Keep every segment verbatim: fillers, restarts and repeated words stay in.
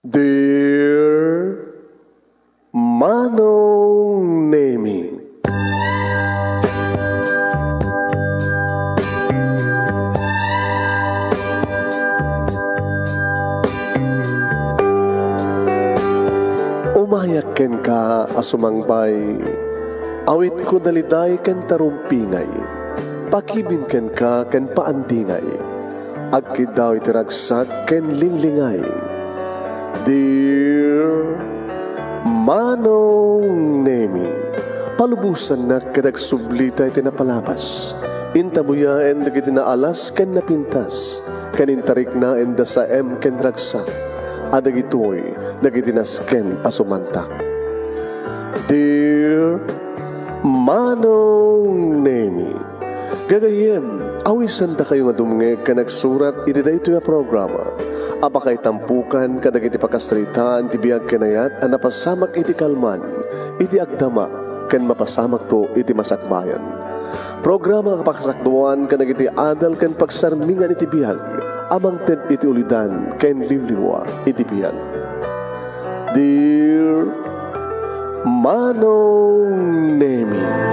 Dear Manong Nemi. Umayak kenka a sumangbay, awitko daliday ken tarumpingay, pakibin kenka ken paandingay. Agkiddaw iti ragsak ken linglingay. Dear Manong Nemi, palubosannak ket agsublita iti napalabas. Intabuyaen dagiti naalas ken napintas, ken intariknaen da saem ken ragsak, a dagitoy dagiti nasken a sumantak. Dear Manong Nemi, gagayyem, awisandakayo nga dumngeg ken agsurat iti daytoy a programa a pakaitampukan kadagiti pakasaritaan ti biag ken ayat a napasamak iti kalman, iti agdama, ken mapasamakto iti masakbayan. Programa a pakasakduan kadagiti adal ken pagsarmingan iti biag a mangted iti ulidan ken liwliwa iti biag. Dear Manong Nemi.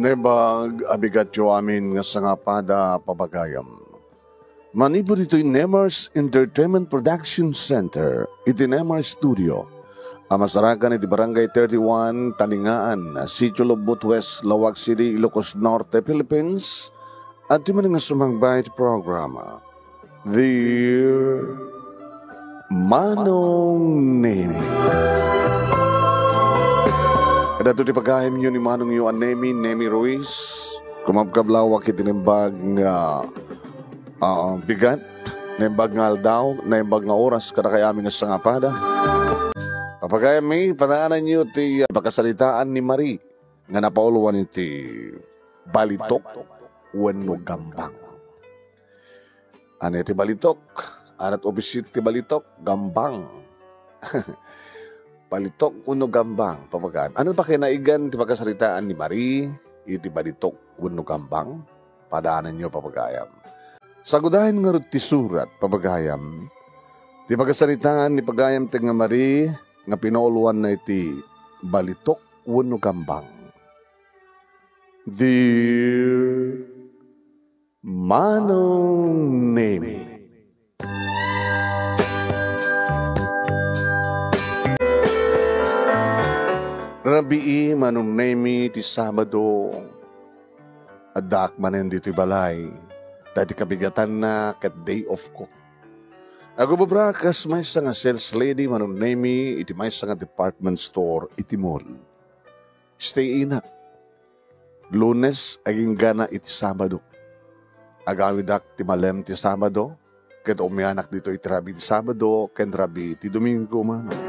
Naimbag a bigatyo amin nga sangapada, papagayam. Manipud ditoy Nemars Entertainment Production Center, iti Nemars Studio, a masarakan iti Barangay thirty-one, Talingaan, Sitio Lobot West, Laoag City, Ilocos Norte, Philippines, adtoy manen nga sumangbay iti programa, Dear Manong Nemi. Kadto ti pagayamyo ni Manongyo a Nemi, Nemi Ruiz. Kumabkablawak iti naimbag nga, ah, bigat, naimbag nga aldaw, naimbag nga oras, kadakayo amin nga sangapada. Papagayammi, padaananyo ti, ah, pakasaritaan ni Marie nga napauluan iti balitok wenno gambang. Ania ti balitok? Ania ti opposite ti balitok? Gambang. Balitok wenno gambang, papagayam. Ania ti pakinaiggan ti pakasaritaan ni Marie iti balitok wenno gambang? Padaananyo, papagayam. Sagudayen ngarud ti surat, papagayam, ti pakasaritaan ni pagayam ti nga Marie nga pinauluanna iti balitok wenno gambang. Dear Manong Nemi. Rabii, Manong Nemi, ti Sabado, addaak manen ditoy balay. Ta ti kabigatanna ket day off ko. Agubobra kas maysa nga sales lady, Manong Nemi, iti maysa nga department store iti mall. Stay in-ak. Lunes agingga iti Sabado. Agawidak ti malem ti Sabado, ket umianak ditoy iti rabii ti Sabado ken rabii ti Domingo, Manong.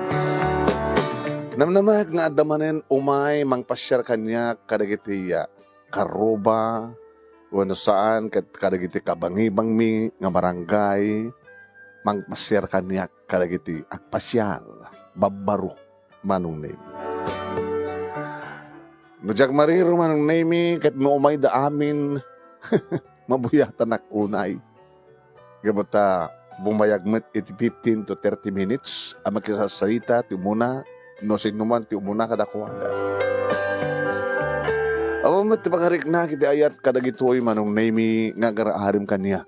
Namnamaek nga adda manen umay mangpasiar kaniak kadagiti, ah, karuba, wenno saan, ket kadagiti kabangibangmi nga barangay, mangpasiar kaniak kadagiti agpasiar, babbaro. Manong Nemi. No diak mariro, Manong Nemi, ket no umayda amin, mabuyatanak unay. Gapu ta bumayag met iti fifteen to thirty minutes a makisasalita ti umuna, no sinoman ti umuna kadakuada. Awan met ti pangariknak iti ayat kadagitoy, Manong Nemi, nga agar-arem kaniak.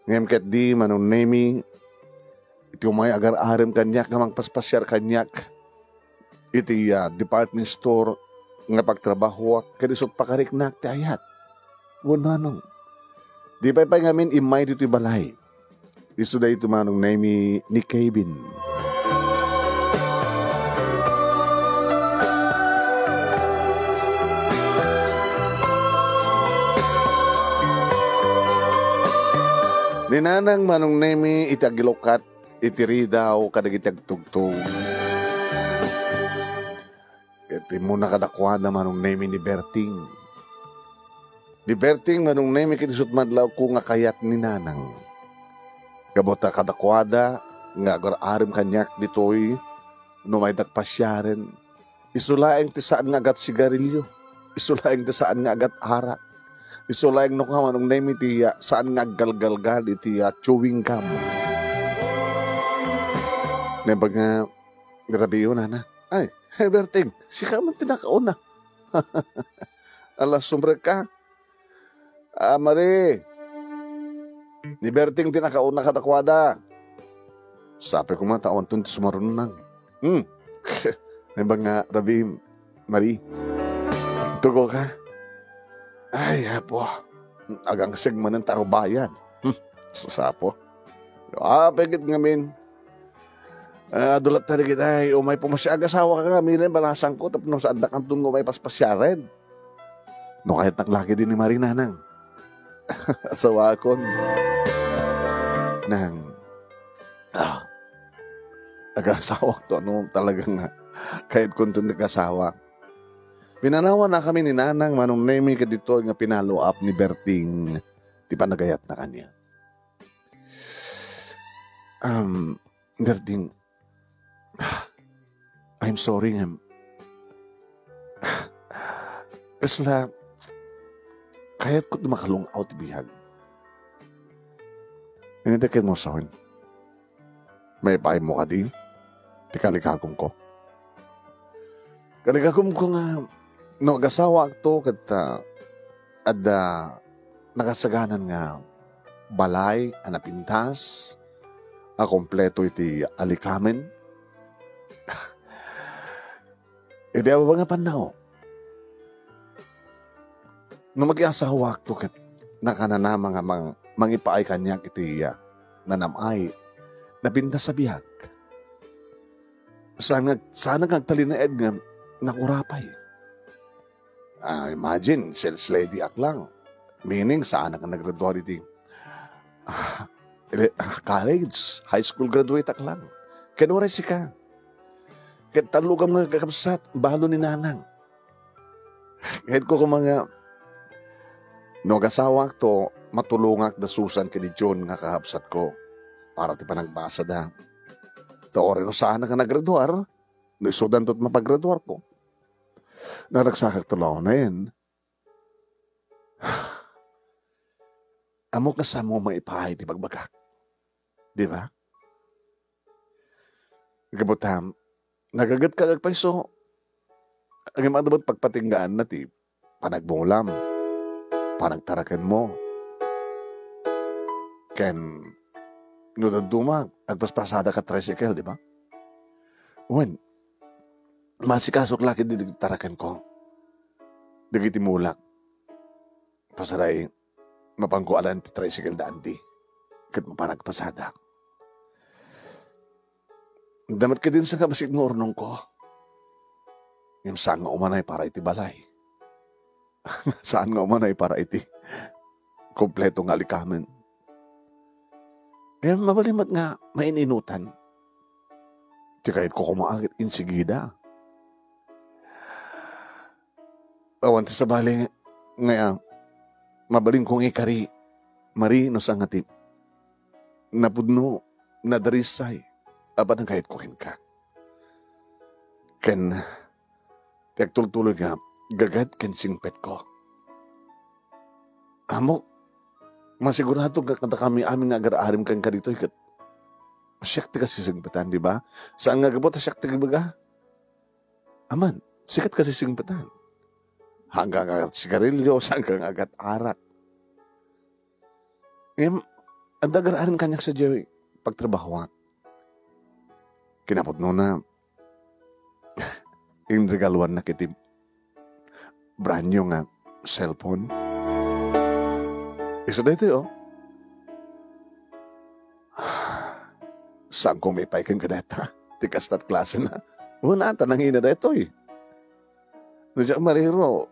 Ngem ketdi, Manong Nemi, iti umay agar-arem kaniak nga mangpaspasiar kaniak iti, ah, department store nga pagtrabahoak, ket isut' pakariknak ti ayat. Wen, Manong, di pay pay ngamin immay ditoy balay. Isu daytoy, Manong Nemi, ni Kevin. Ni Nanang, Manong Nemi, iti agilukat iti ridaw kadagiti agtugtog. Ket immuna kadakuada, Manong Nemi, ni Berting. Ni Berting, Manong Nemi, ket isut' madlawko nga kayat ni Nanang. Gapu ta kadakuada nga agar-arem kaniak ditoy no maydak pasiaren. Isu laeng ti saan nga agat sigarilyo. Isu laeng ti saan nga agat arak. Isu laeng no kaman, Manong Nemi, ti, ah, saan nga aggalgalgal iti, ah, chewing gum. Naimbag nga ni Rabiu, nana, "Ay, Berting, sika man ti nakauna." Ala, sumrek ka. "Ah, Mari, ni Berting ti nakauna kadakuada." Sapay koma ta awanton ti sumaruno, Nang. Hmm. Naimbag nga Rabiu, Mari. Tugo ka. Ay, Apo. Agangseg manen ta rubayan. Hmm. Sasapo. Ah, pagit ngamin. Ah, dulat ta di kita, ay, umay pumasi agasawa ka ngamin, ay, balasang ko, tapno saan da kanton nga umay paspasiaren. No kayat naklaki din ni Mari, Nanang. Asawakon. Nang, ah, agasawak to, ano, talaga nga. Kayat ko to nagasawa. Pinanawan na kami ni Nanang, Manong Nemi, kadito nga pinaluap ni Berting ti panagayat na kanya. Um, Berting, I'm sorry ngem kasla kayatko ti makalung-aw ti biag. Inidakit mo son. Maipaay mo kadi ti kalikagumko. Kalikagumko nga no agasawaakto ket, ah, adda nakasaganan nga balay a napintas a kompleto iti alikamen. Iti ababa nga pannaw, no magiasawaakto ket nakananama nga mang-, mangipaay kaniak iti, ah, nanam-ay, napintas a biag. Saan nga, saan nga agtalinaed nga nakurapay. Ah, imagine, sales lady ak lang. Meaning, saan nga naggraduar iti, ah, ele-, ah, college, high school graduate ak lang. Ken uray sika. Ket tallo ka nga kakabsat, balo ni Nanang. Ket ko koma nga, no agasawaakto, matulongak da Susan ken ni John nga kakabsatko para ti panagbasada. Ta uray no saan nga naggraduar, no isudanto ti mapagraduarko. Naragsakak ti laonen. Ammok nga saanmo maipaay ti bagbagak. Di ba? Gapu ta, nagagetka agpayso, ngem adda met pagpatinggaanna ti panagmulam, panagtarakenmo, ken no dadduma, agpaspasadak a tricycle, di ba? Wen, maasikasok la ket dagiti tarakenko, dagiti mulak. Pasaray, mapanko alaen ti tricycle da Andy, ket mapan agpasadak. Adda met kadin sangabassit nga urnongko. Ngem saan nga umanay para iti balay. Saan nga umanay para iti kompleto nga alikamen. Ngem mabalin met nga main-inutan. Ti kayatko koma ket insigida. Awan ti sabali nga, nga mabalinko nga ikari, Mari, no saan nga ti napudno, nadarisay a panagayatko kenka. Ken ti agtultuloy nga gagayat ken singpetko. Ammok, masigurado nga kadakami amin nga agar-arim kenka ditoy ket siak ti kasisingpetan, di ba? Saan nga gapu ta siak ti agbaga? Aman, siak ti kasisingpetan. Saan ka nga agat sigarilyo, saan ka nga agat arak. Ngem, adda agar-arim kaniak sadiay pagtrabahoak. Kinapudnona, inregaluannak iti brand new nga cellphone. Isu daytoy, oh. Saanko maipaay kenka dayta? Ti kastat klasena. Wen, ta nangina daytoy. No diak mariro,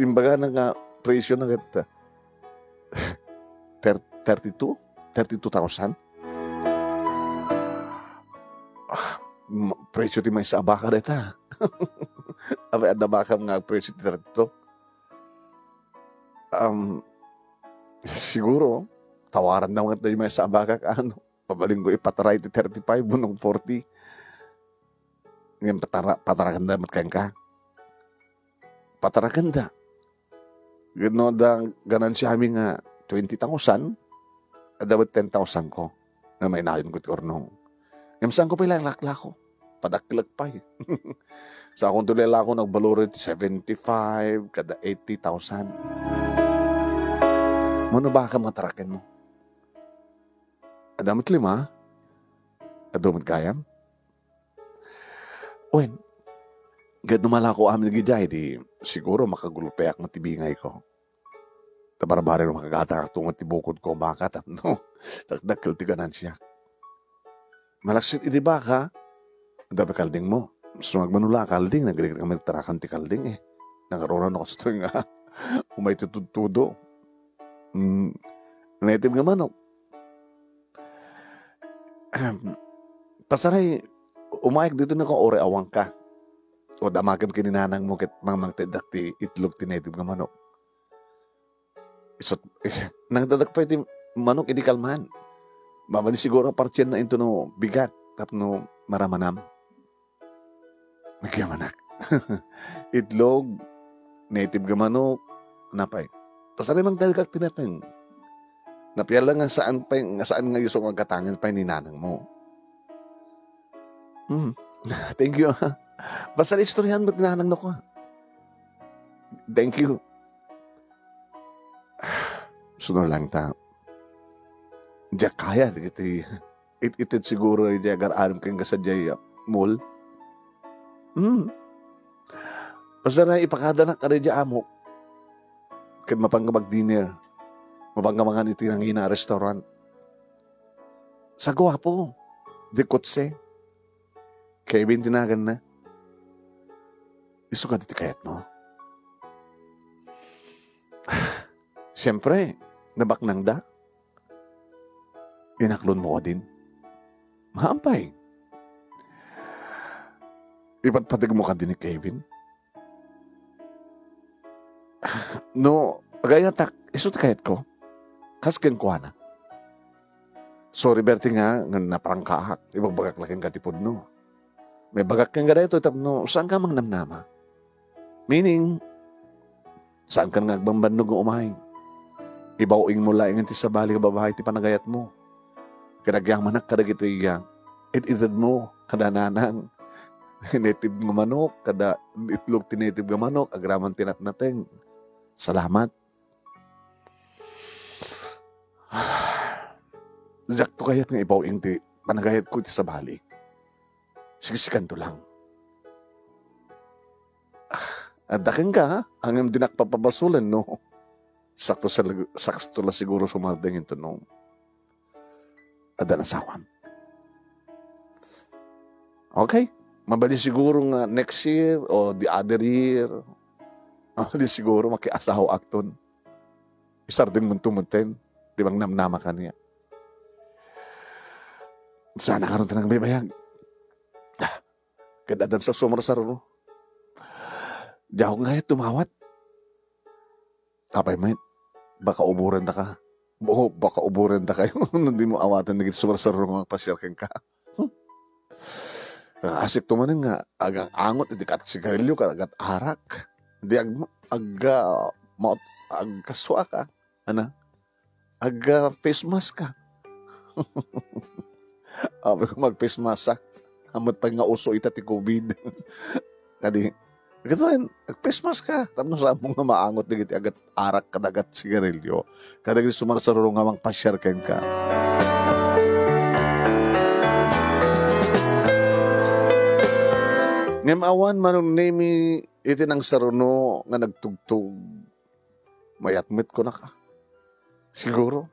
imbagana nga presyo na ket, ter-, thirty-two? Thirty-two thousand? Ah, ma-, presyo ti maysa a baka dayta. Apay, adda bakam nga presyo ti thirty-two? Um, siguro, tawaran na met dayta maysa a bakak, ano, mabalinko ipataray ti thirty-five wenno forty. Ngem patara-, patarakenda met kenka. Patarakenda. Ket no adda ganansiami nga twenty thousand, adda met ten thousand ko nga mainayonko ti urnong. Ngem saanko pay laklako. Padakkelek pay. Saanko ti laklako, nagbalor iti seventy-five kada eighty thousand. Mano baka matarakenmo? Adda met lima? Adu met gayam? Wen, ket no malako amin idiay, di siguro makagulpeak met ti bingayko. Ta barbareng no makagatangakto met ti bukodko a baka tapno dakdakkel ti ganansiak. Malaksid iti baka, adda pay kaldingmo. Sumagmano la a kalding, nagrigrikam ti tarakan ti kalding, eh. Nangaruna no kastoy nga umay ti tudtudo. Mm, native nga manok. Ahem. Pasaray, umayek ditoy no kauri awanka. O damakem ken ni nanangmo ket mangmangteddak ti itlog ti native nga manok. Isut-, nangtedak pay ti manok idi kalman. Mabali siguro a partienna intono bigat tapno maramanam. Nagyamanak. Itlog, native nga manok, napay. Pasaray mangtedkak ti nateng. Napiala nga saan pay, nga saan nga isu nga gatangen pay ni nanangmo. Hmm. Thank you, ha. Basta istoryahan mo ti nanangmo ko, ha. Thank you. Sunod lang ta. Diak kaya, dagiti it-ited siguro iti agar-aram ken kasadiay, ah, mall. Hmm. Basta na ipakadanak kada iti amok. Ket mapangga mag-dinner. Mapangga mangan iti nangina a restaurant. Sa guapo. Di kotse. Kevin ti naganna. Isu kadi ti kayatmo? Siyempre, nabaknangda. Inaklon mo kadin. Maampay. Ipatpateg mo kadin ni Kevin. No, agayatak, isu ti kayatko. Kas kenkuana. Sorry, Bertie, nga, nga naprangkaak. Ibagbagak la kenka ti pudno. Maibagak kenka daytoy tapno saanka mangnamnama. Meaning, saankan nga agbambannog nga umay. Ibaw-ing mo laeng ti sabali nga babae ti panagayatmo. Ket agyamanak kadagiti iya, id-ited mo, kada nanang, native nga manok, kada itlog ti native nga manok, agraman ti natnateng. Salamat. Diakto kayat nga ibaw-ing ti panagayatko iti sabali. Siksikanto lang. Ah, adda kenka, ha? Ngem dinak papabasolen, no? Sakto sa, sakto la siguro sumardeng intono adda nasawam. Okay? Mabali siguro nga next year o the other year. Mabali siguro makiasawa akton. Isardeng mo tumuten. Di bang namnama kaniya. Sana karon ta nagbaybayag. Ah, ket addan sa sumrasar, no? Diak kayat tumawat. Apay met, baka uburen ta ka. Oo, baka uburen ta kayo no di mo awaten dagiti sumarsarrungo nga agpasiar kenka. Hmm. Asik to manen nga agang-angot iti kat sigarilyo ket agat arak. Di ag-, agga, maut-, agkaswa ka. Ana? Agga face mask ka. Apay ko mag-face mask, ah. Amat pay nga uso ita ti covid. Kadi, ket wen, ag-face mask ka. Tapno saan mo nga maangot dagiti agat arak kadagat sigarilyo. Kadagiti sumarsarrungo nga mangpasiar kenka. Ngem awan Manong Nemi iti nangsaruno nga nagtugtog. Mayat met kunaka. Siguro.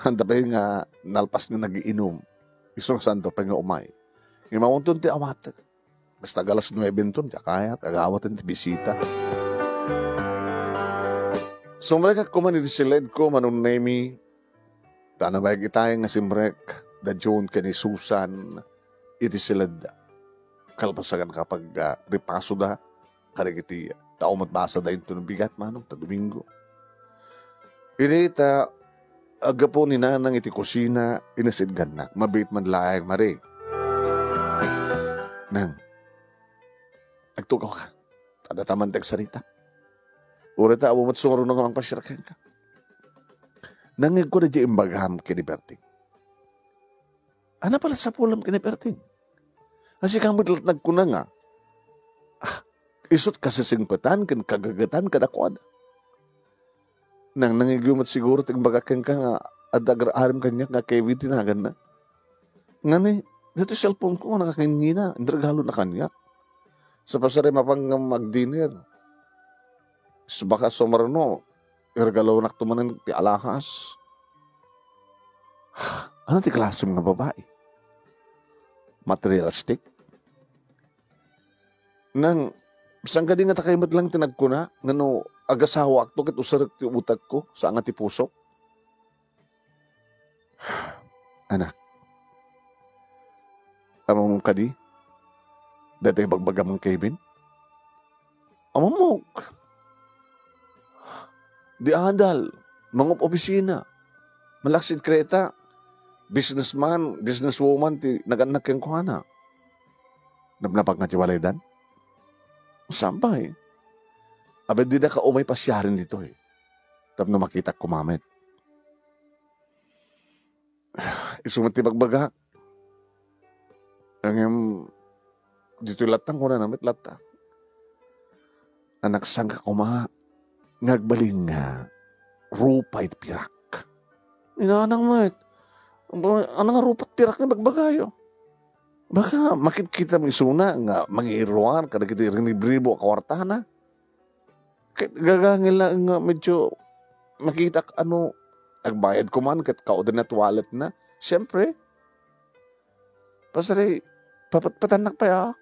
Anda pay nga nalpas nga nagiinum. Isu nga saan to pay nga umay. Ngem awanton ti awatek. Basta alas nuebe ton, diak kayat, agawaten ti bisita. Sumrekak koma iti siledko, Manong Nemi. Ta nabayag itay nga simrek da June ken ni Susan iti siledda. Kalpasan nga pag, ah, ripasoda kadagiti tao met basada inton bigat manong ta Domingo. Idi ta aggapu ni Nanang iti kusina, inasitgannak. Mabiit man laeng, Mari. Nang, Agtugawka. Adda ta man ti agsarita. Uray ta, awan met sumaruno nga mangpasiar kenka. Nangngegko daydiay imbagam ken ni Berting. Ania pay la ti sapulam ken ni Berting? A, sika met latta nagkuna nga, ah, isu't kasisingpetan ken kagagetan kadakuada. Nang, nangngegyo met siguro ti imbagak kenka nga adda agar-aram kaniak nga Kevin ti naganna. Ngani, daytoy cellphone ko, nakangingina, inregalona kaniak. Sa pasarem, mapan nga mag-dinner. Sa baka sumaruno, iregalonak to manen ti alahas. Ania ti klasem nga babai? Materialistic? Nang, saan kadi nga takay met lang ti nagkuna, nga no agasawaakto ket usarek ti utagko, saan nga ti pusok? Anak, ammom kadi daytoy ibagbagam ken Kevin? Ammok. Di adal, mangup-opisina, malaksid kareta, businessman, businesswoman ti nagannak kenkuana. Napnapag nga ti balaydan? Saan pay? Abet, didaka umay pasiaren ditoy. Tapno makitak koma met. Isu met ti bagbagak. Ngem, ditoy latta, kunana met latta. Anak, saanka koma nga agbalin nga rupa iti pirak? Inanang met. Ania nga rupa iti pirak nga bagbagayo? Baka makitkitam isuna nga mangiruar kadagiti rinibribo a kuartana. Ket gagangel laeng nga medyo makitak a no agbayad koma ket kaudna ti walletna. Siempre, pasari, papatpatannak pay a.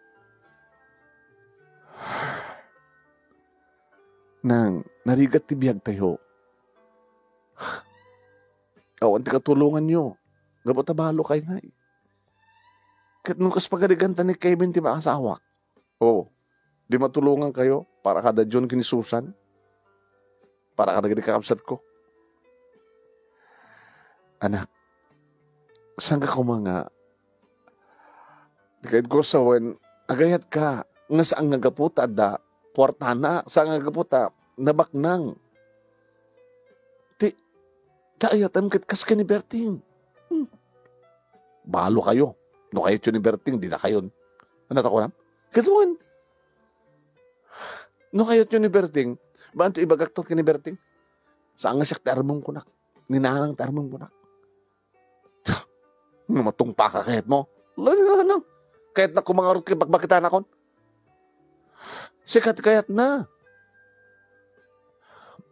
Nang, narigat ti biagtayo. Awan ti katulonganyo. Gapu ta balokay ngay. Ket no kas pagariganta ni Kevin ti maasawak, oh, di matulongankayo para kada John ken ni Susan? Para kadagiti kakabsatko? Anak, saanka koma nga, di kayatko sawen, agayatka nga saan nga gapu ta adda kuartana, saan nga gapu ta nabaknang. Ti, ti ayatem ket kas ken ni Berting. Hmm. Balokayo. No kayatyo ni Berting, dinakayon. Ania ti kunam? Ket wen, no kayatyo ni Berting, maanto ibagakto ken ni Berting? Saan nga siak ti armem kunak. Ni nanang ti armem kunak. No matungpaka kayatmo. Lanang, kayatna koma ngarud ket bakbakitanakon. Sika ti kayatna.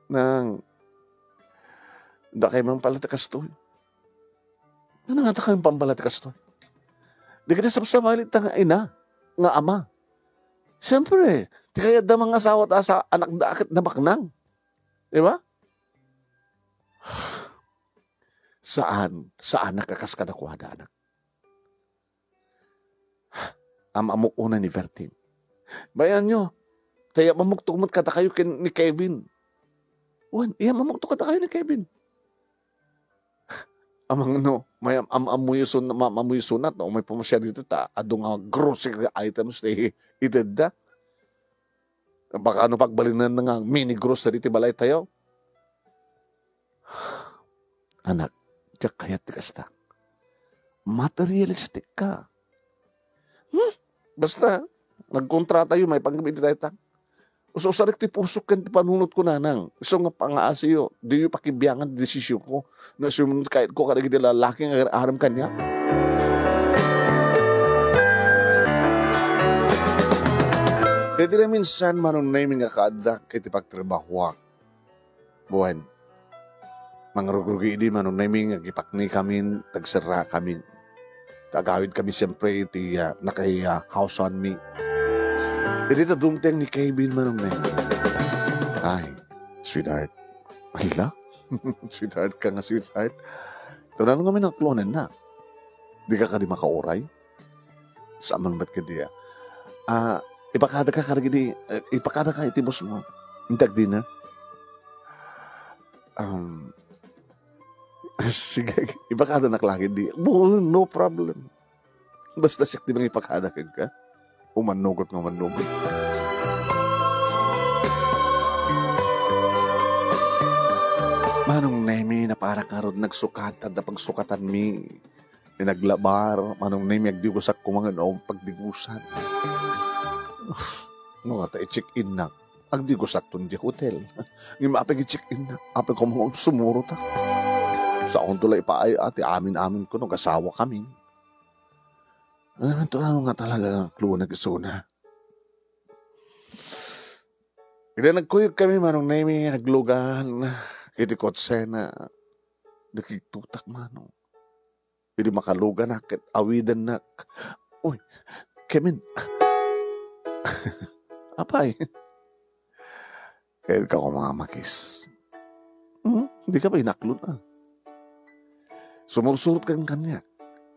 Nang, dakay man pala ti kastoy. Ania nga dakay man pala ti kastoy? Dagiti sabsabali ta nga ina, nga ama. Siempre, ti kayatda mangasawa ta sa anakda ket nabaknang. Di ba? Saan, saan a kas kadakuada, anak. Am-ammok unay ni Berting. Bayanyo, ta iyam-ammokto met kadakayo ken ni Kevin. Wen, iyam-ammokto kadakayo ni Kevin. Amangno, mayam-am-ammoyo sun-, maam-ammoyo sunat, no? Umay pumasiar ditoy ta adu nga grocery items ti itedda. Baka no pagbalinenna nga mini grocery ti balaytayo. Anak, diak kayat ti kasta. Materialistic ka. Hmm? Basta, nagkontratayo, maipanggep iti dayta. Usurek ti pusok ken ti panunotko, nanang. Isu nga pangaasiyo, diyo pakibiangan ti desisionko. No isu met kayatko kadagiti lalaki nga agar-arem kaniak. Iti naminsan, Manong Nemy, nga kaaddak iti pagtrabahoak. Wen, mangrugrugi idi, Manong Nemy, nga agipaknikamin, tagserrakamin. Ta agawidkami siempre iti, ah, naka-, ah, house on me. Idi ta dumteng ni Kevin, Manong Nemy. Ay, sweetheart. Ala? Sweetheart ka nga sweetheart. Ito na nga minakluanan na. Di ka kadi makauray? Saan man met kadi, ah. Ah, ipakada ka kadagidi, eh, ipakada ka iti boss mo. Inta agdinner. Um, sige, ipakada nak lagi di. Bu-, no problem. Basta siak ti mangipakada kenka. Umannugot nga umannugot. Manong Nemi, naparak ngarud nagsukatan da pagsukatanmi. Inaglabar, Manong Nemi, agdigosak koma nga no pagdigosan. No nga ta i-check-innak, agdigosak ton di hotel. Ngem apay i-check-innak, apay koma nga sumurotak. Saonto la ipaay-a ti amin-amin ko no gasawa kami. Ano man to, ano nga talaga ang clue na gusto na? Ida nagkuyog kami, Manong Nemi, naglugan iti kotsena. Nakigtutak, Manong. Idi makaluganak ket awidennak. Uy, Kevin. Apay? Kayat ka kumamakis. Hmm? Di ka ba inaklon, ah? Sumursurot kan kaniak.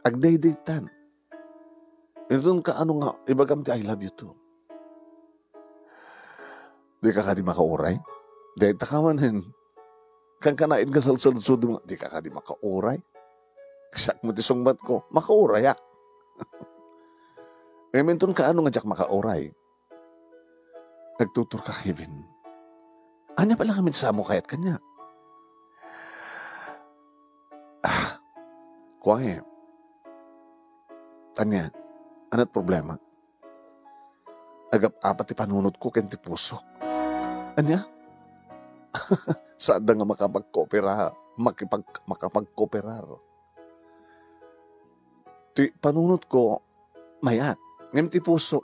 Agdayditan. Iton ka ano nga, ibagam ti "I love you" too. Di ka kadi makauray? Dayta ka manen. Kan kanaid nga salsaludsod mo, di ka kadi makauray? Siak mo ti sungbat ko, makaurayak. Ngayon ton ka ano nga diak makauray? Nagtutur ka, Kevin. Anya pala kami sa mo kayat kanya? Ah, kuwangi. Anya, anat problema? Agap-apat ti panunot ko ken ti puso. Anya? Saadda nga makapagkoopera, makipag-, makapagkooperar. Ti panunot ko, mayat. Ngem ti puso,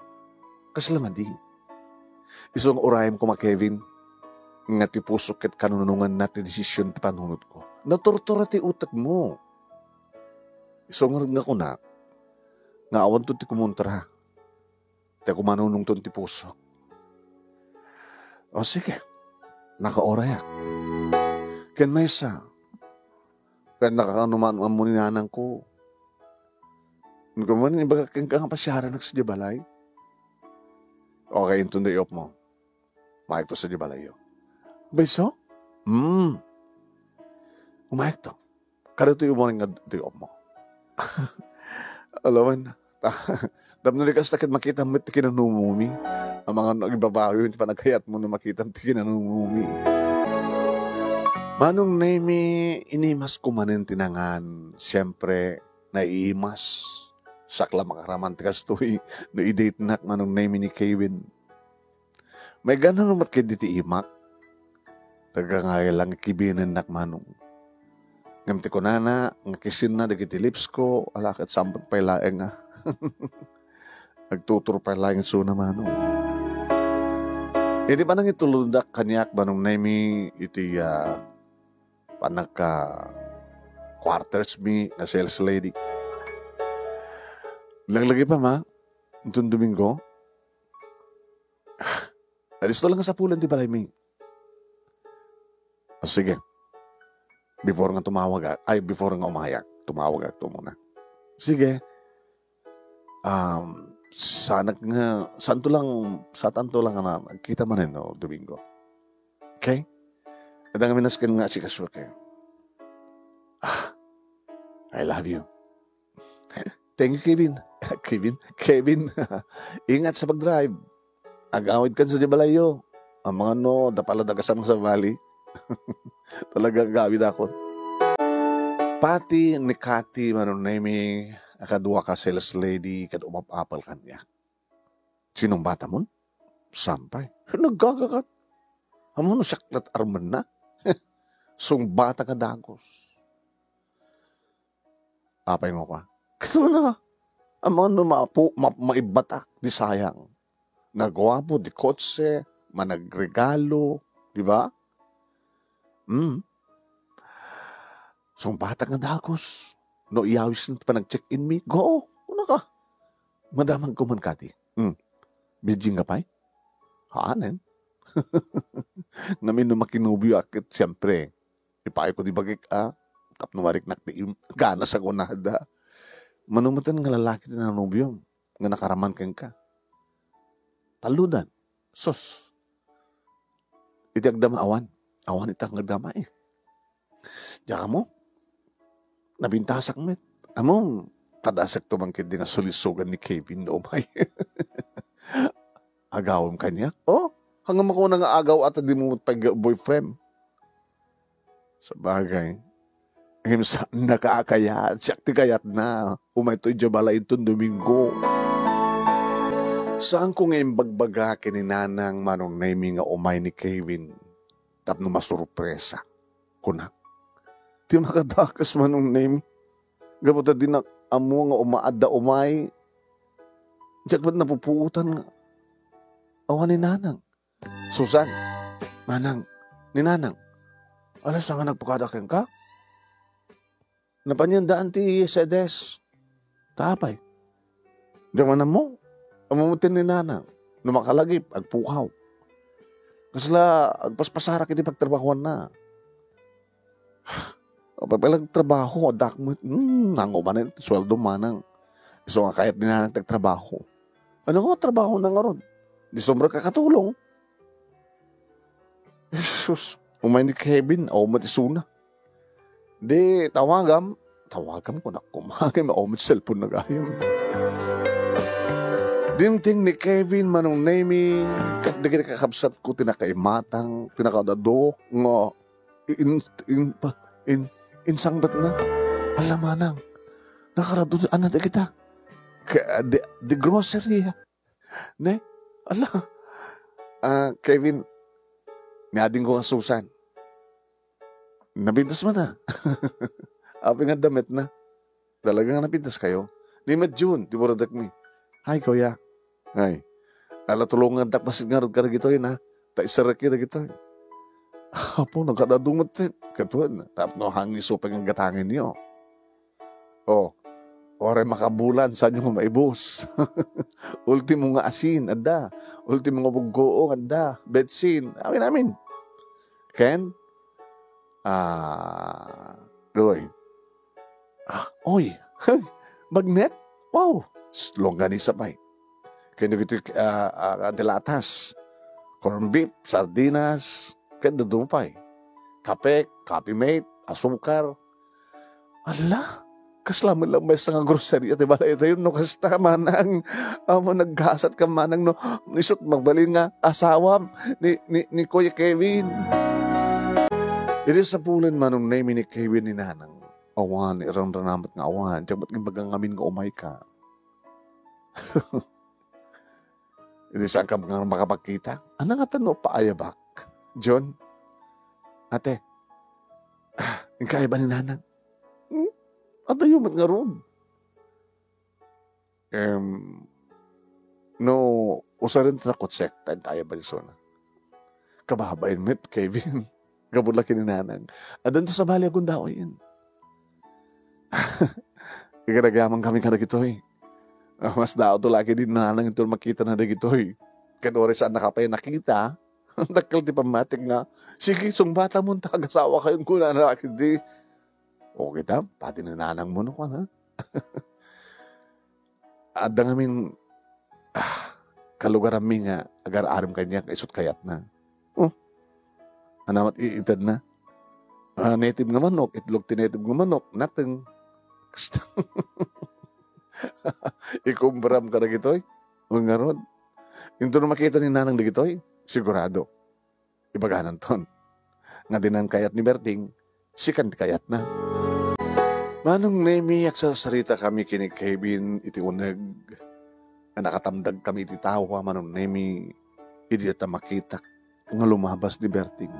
kasla nga di. Isu nga urayem koma, Kevin, nga ti puso ket kanunungan na ti desisyon ti panunot ko. Naturtura ti utek mo. Isu nga nga kuna, nga awan to ti kumontra. Ti kumanunong ton ti puso. O sige, nakaurayak. Ken maysa, ken nakakanuman ammo ni nanang ko. Nagkaman, ibaga kenka nga pasiaranak sa balay. Okay, inton day off mo. Umayag to sa di balayo. Bayso? Hmm. Umayag to. Kada to yung morning nga day off mo. Alawan. Tapno di kasta ket makita met ti kinanumumi. Ang mga nagbabawi ti panagkayat mo no makita ti kinanumumi. Manong Nemi, inimas ko manen ti nangan. Siyempre, naiimas. Sakla makaraman ti kastoy. No i-date nak, Manong Nemi ni Kevin. Maigana no met ketdi ti imak. Taga nga lang kibininnak, Manong. Ngem ti kunana, nga kisinna dagiti lips ko, ala ket sambot pay laeng, ah. Nagtutur pay laeng suna, Manong. Iti panangitulondak kaniak, Manong Nemi, iti, ah, panagka quarters mi nga sales lady. Laglagi pa, ma, inton Domingo. Alisto lang nga sapulan ti balaymi. Ah, sige. Before nga tumawag, ah, ay, before nga umayak, tumawag ak to muna. Sige. Um, sanak nga, santo lang, satanto lang nga nagkita manen, no, Domingo. Okay? Adda nga minasken nga asikaso, okay? Ah, I love you. Thank you, Kevin. Kevin? Kevin. Ingat sa pag-drive. Agawid kan sa di balayo. Ang mga no, dapala dagasam sa valley. Talaga agawid ako. Pati ni Kati, Manong Nemi, akadua ka sales lady, kad umap-apal kanya. Sinong bata mon? Sampay. Naggagagat. Amo no saklat armen na. Sung bata ka dagos. Apay nga ka? Kasano na? Amang no mapu-, ma-, maibbatak, di sayang. Nagwapo, di kotse, managregalo, di ba? Hmm. Sungbatak nga dakos. No iyawis na panag-check-in mi, go. Una ka. Madamag ko man kadi. Hmm. Virgin ka pay? Haanen. Ngamin no makinubio akit, siyempre. Ipaay ko di bagik, ah. Tapno mariknak ti im-, gana sa kunada. Manumatan nga lalaki ti nanubio nga nakaraman kenka. Taludan. Sus. Iti agdama awan. Awan ita nga agdama, eh. Diak ammo. Nabintasak met. Ammo, tadasek to man ketdi nga sulisogan ni Kevin no umay. Agawem kaniak? Oh, hanggang makuna nga agaw ata di mo pag-boyfriend. Sabagay, ngem saanna a kayat, siak ti kayatna. Umayto idiay balay inton Domingo. Saanko nga imbagbaga ken ni Nanang Manong Nemi nga umay ni Kevin tapno masurpresa, kunak. Ti makadakes, Manong Nemi, gapu ta dinak ammo nga uma-, adda umay. Diak met napupuotan nga awan ni Nanang. Susan, Manang, ni Nanang. Ala, saan nga nagpakada kenka? Napanyan daan ti sedes. Ta apay? Diak man ammo. Ammo met ni Nanang. No makalagip, agpukaw. Kasla agpaspasarak iti pagtrabahoanna. Apay pay la agtrabaho, addak met. Hmm, nangumanen ti sueldo, Manang. Isu nga kayat ni Nanang ti agtrabaho. Ano nga trabahona ngarud? Di sobra ka katulong. Jesus, umay ni Kevin, awan met isuna. Di tawagam, tawagam ko, naku, umay, awan met cellphone na gayam. Dimteng ni Kevin, Manong Nemi, ket dagiti kakabsat ko ti nakaimatang, ti nakaadu-adu, nga in, in, pa, in, insangpetna. Ala, Manang, nakaradu-, ano dagita? Ka, di, di grocery, ah. Ne? Ala. Ah, Kevin, ni adingko nga Susan. Napintas met, ah. Apay nga adda met na? Talaga nga napintas kayo? Ni met June, ti buradakmi. Hi, kuya. Hi. Ala, tulongantak pasit ngarud kadagitoy na. Ta iserrekyo dagitoy. Apo, nagkadadu met ti. Katuen, tapno hangin isu pay nga gatangenyo. Oh, oray makabulan, saanyo nga maibus? Ultimo nga asin, adda. Ultimo nga buggoong, adda. Betsin, amin, amin. Ken, ah, Roy. Ah, oy, magnet? Wow, s-, longganisa pay. Ken dagiti, ah, ah, dilatas, corned beef, sardinas, ken dadduma pay. Kape, Coffee Mate, asukar. Ala, kasla met la maysa nga groceria ti balaytayo, no kasta, Manang. Awan naggasat ka, Manang, no? Isut' mabalin nga asawam ni, ni, ni Kuya Kevin. Iti sapulen, Manong Nemi, ni Kevin ni Nanang. Awan, iranranamek nga awan. Diak met imbaga ngamin nga umayka. Idi saan ka nga makapagkita? Ania ngata no paayabak? John? Ate? Ah, inka ay ba ni Nanang? Hmm? Adayo met ngarud. Em, no, usaren ta kotsek, ta inta ay ba ni Sona? Kababain met, Kevin. Gapu la ken ni Nanang. Addanto sabali a gundaway. Ikaragyaman kami kadagitoy. Ah, mas daawto la ket ni Nanang inton makitana dagitoy. Ken uray saannaka pay nakita, dakkel ti pammatik nga, "Sige, sungbatamon ta agasawakayon," kunana la ketdi. O kita, pati ni Nanang mo no, kuan, ha? Adda ngamin, ah, kalugaranmi nga agar-arem kaniak, isut' kayatna. Oh, ania met itedna? Ah, native nga manok, itlog ti native nga manok, nateng. Ikumpram kadagitoy? O ngarud? Inton makita ni Nanang dagitoy, sigurado. Ibagananton. Nga dinan kayat ni Berting, sikan ti kayatna. Manong Nemi, agsarsarita kami ken ni Kevin iti uneg a nakatamdag kami iti tawa, Manong Nemi, idi ta makitak nga lumabas ni Berting.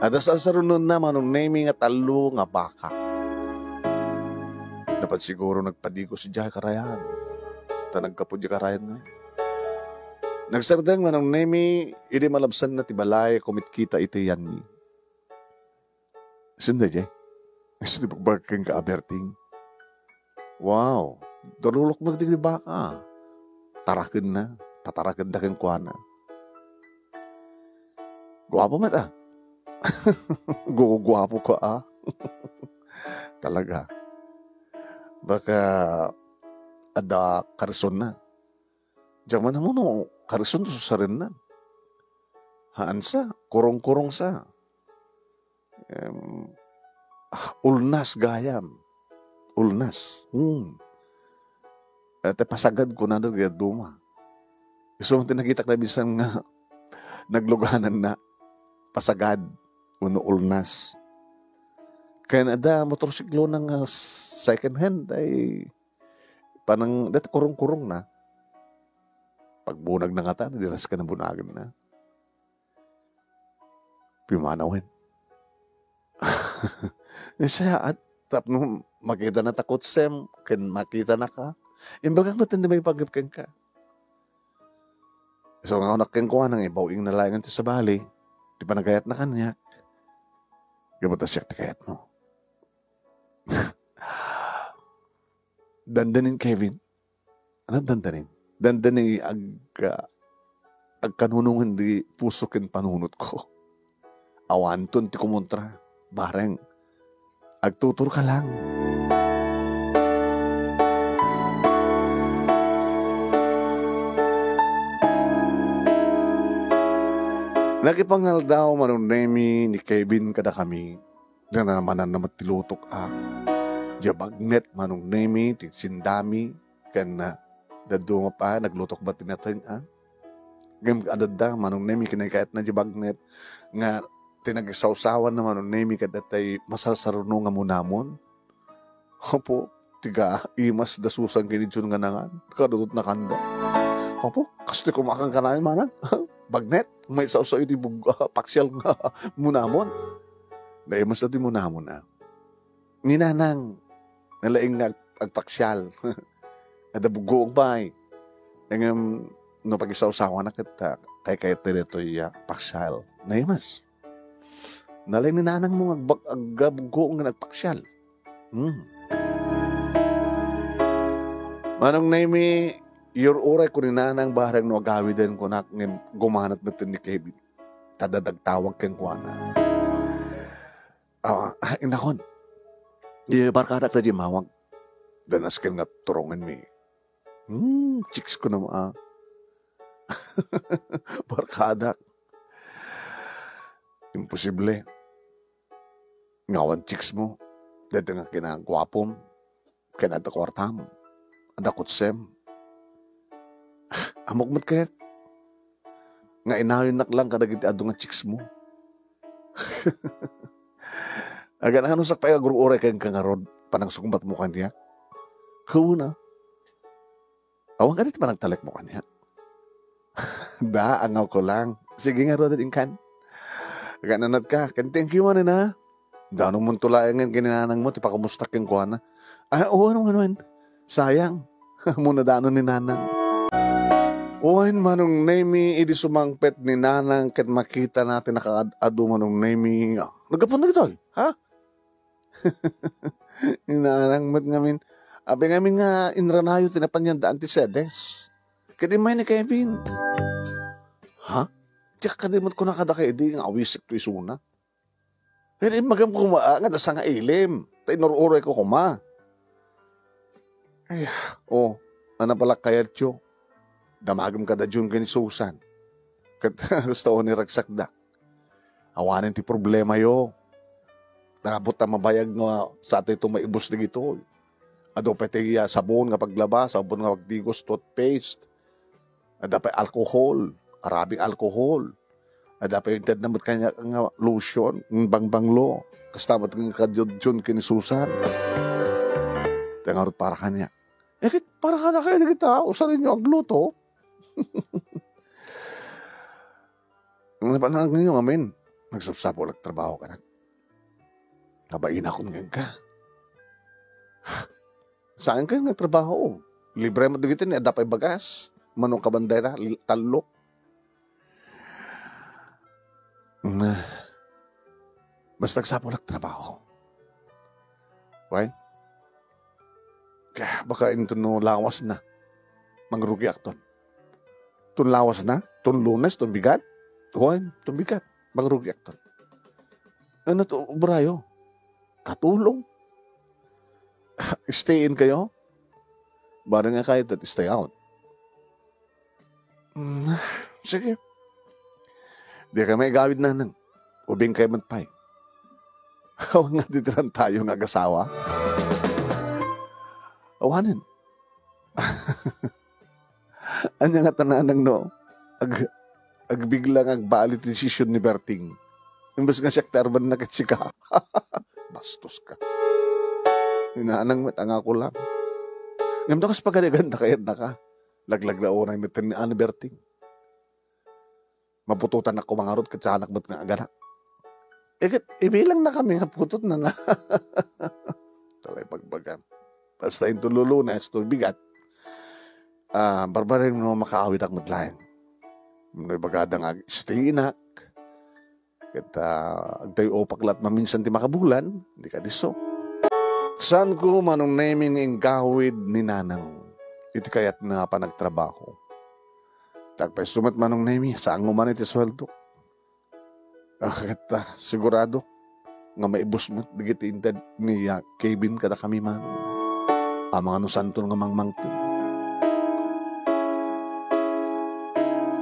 Adda sarsarunonna, Manong Nemi, nga tallo nga baka. Napan siguro nagpadigos idiay karayan. Ta naggapu idiay karayan nga. Nagsardeng, Manong Nemi, idi malabsanna ti balay, kumitkita iti yanni. Isun daydiay? Isu ti bagbagak kenka a Berting. Wow, darulok met dagiti baka. Tarakenna, patarakenda kenkuana. Guapo met, ah. Guguapo ka, ah. Talaga. Baka adda karisonna. Diak man ammo no karison ti susarenna. Haan sa, kurong-kurong sa. Em, ah, ulnas gayam. Ulnas. Hmm. Eh, ti pasagad kunada dagiti dadduma. Isu ti nakitak na minsan nga Naglugananna, pasagad, wenno ulnas. Ken adda motorsiklona nga second hand, ay panang, dayta kurong-kurongna. Pagbunagna ngata, diras ka na bunaganna. Pimanawen. Siya, at tapno makitana ta kutsem, ken makitanaka. Imbagak met ti maipaayep kenka. So, nga anak kenkuana, ibaw-ingna laengen ti sabali, ti panagayatna kaniak. Gapu ta siak ti kayatmo. Dandanin, Kevin. Ano dandanin? Dandanin ag-, ah, agkanunongen di puso ken panunotko. Awanton ti kumontra, bareng. Agtuturka lang. Nakipangaldaw Manong Nemi ni Kevin kadakami. Nanamanan na met ti lutok a. Diay bagnet Manong Nemi, ti sindami, ken, ah, dadduma pa, naglutok ba ti nateng a. Ngem adda Manong Nemi, kinakayatna diay bagnet nga ti nagsawsawanna Manong Nemi ket datay masarsaruno nga munamon. Apo, tiga imas da Susan ken ni Jun nga nangan. Kadutotna kanda. Apo, kastoy kumakan kanayon, manang? Bagnet, maisawsaw iti bug-, paksial nga munamon. Naimas da ti munamon, a. Ni Nanang, nalaing nga ag-, agpaksial. Adda buggoong pay. Ngem, no pagisawsawana ket, ah, kaykayat ti daytoy, ah, paksial. Naimas. Nalaing ni Nanang mo nga agbag-, agbuggoong nga nagpaksial. Hmm. Manong Nemi, iyur-urayko ni Nanang bareng no agawiden kunak ngem gumanat metten ni Kevin. Ta adda nagtawag kenkuana. Ah, ah, inakon. Di barkadak ta di mawag. Danas ken nga turongenmi. Hmm, chicks ko naman, ah. Barkadak. Imposible. Nga awan chicks mo. Dayta nga kinaguapom. Ken adda kuartam. Adda kutsem. Ammok met ket nga inawinak lang kadagiti adu nga chicks mo. Agan-anusak pay agruray kenka ngarud, panangsungbatmo kaniak. Kuna, awan kadi ti panagtalekmo kaniak? Da, angawko lang. Sige ngarud, inkan. Agan-anat ka. Ken thank you manen, ha? Danum monto laengen ken ni Nanang mo ti pakamustak kenkuana. Ah, wen, wen, wen. Sayang. Muna danon ni Nanang. Wen, Manong Nemi, idi sumangpet ni Nanang ket makitana ti nakaad-adu Manong Nemi. Ah, naggapu dagitoy, ha? Ni Nanang met ngamin. Apay ngamin nga inranayo ti napan-, antecedents. Ket immay ni Kevin. Ha? Diak kadi met kuna kadaka idi nga awisek to isuna. Ket immagam koma, ah, nga adda sangailim. Ta inur-urayko koma. Ay, oh, ano pala kayatyo? Damagem kada Jun ken ni Susan. Ket gusto ni ragsakda. Awanen ti problemayo. Nabot ta mabayag nga sa atoy to maibus dagitoy. Adu pay ti, ah, sabon nga paglaba, sabon nga pagdigos, toothpaste. Adda pay alcohol, arabing alcohol. Adda pay intedna met kaniak nga lotion, bangbanglo. Kasta met nga kadioddion ken ni Susan. Ti ngarud para kaniak. Eh, ket para kadakayo dagita, usarenyo agluto. Ang napanangyo ngamin, nagsapsapulak trabaho ka na. Nabainakon nga ka. Saan kayo nga trabaho? Libre mo dagiti ni adda pay bagas. Mano ka banday na, li-, tallok. Mm, basta nagsapulak trabaho. Wen? Kaya baka inton no lawas na, mangrugi akton. Ton lawas na, ton Lunes, ton bigat. Wen, ton bigat, mangrugi akton. Ano to, obrayo? Katulong. Stay in kayo? Bareng nga kayo, that stay out. Mm, sige. Di ka may gawid, Nanang. Ubing kayo man pay. Awan nga ditiran tayo nga agasawa. Awanen. Anya nga ta, Nanang, no? Ag-, agbigla nga agbali ti desisyon ni Berting. Imbes nga siak ti arbanna ket sika. Bastos ka. Ni nanang met angako lang. Ngem no kas pagarigan ta kayatna ka. Laglag na unay met ni Ani Berting. Maputotan ako mangarod ket saanak met nga agana. Iket, ibilang na kami nga putotna na. Talay pagbagan. Basta into lulunes, to bigat. Ah, barbareng no makaawit ak met laeng. No ibagada nga ag-stay inak. Ket, ah, agtayo upak la't maminsan ti makabulan, di ka diso. Saan ko manong Nemi nga inggawid ni Nanang iti kayatna a panagtrabaho. Tagpayso met manong Nemi, saan nga uman iti sueldo. Ah, ket, ah, sigurado nga maibus met dagiti inted ni, ah, Kevin kadakami man. Amangan no santo nga mangmangted.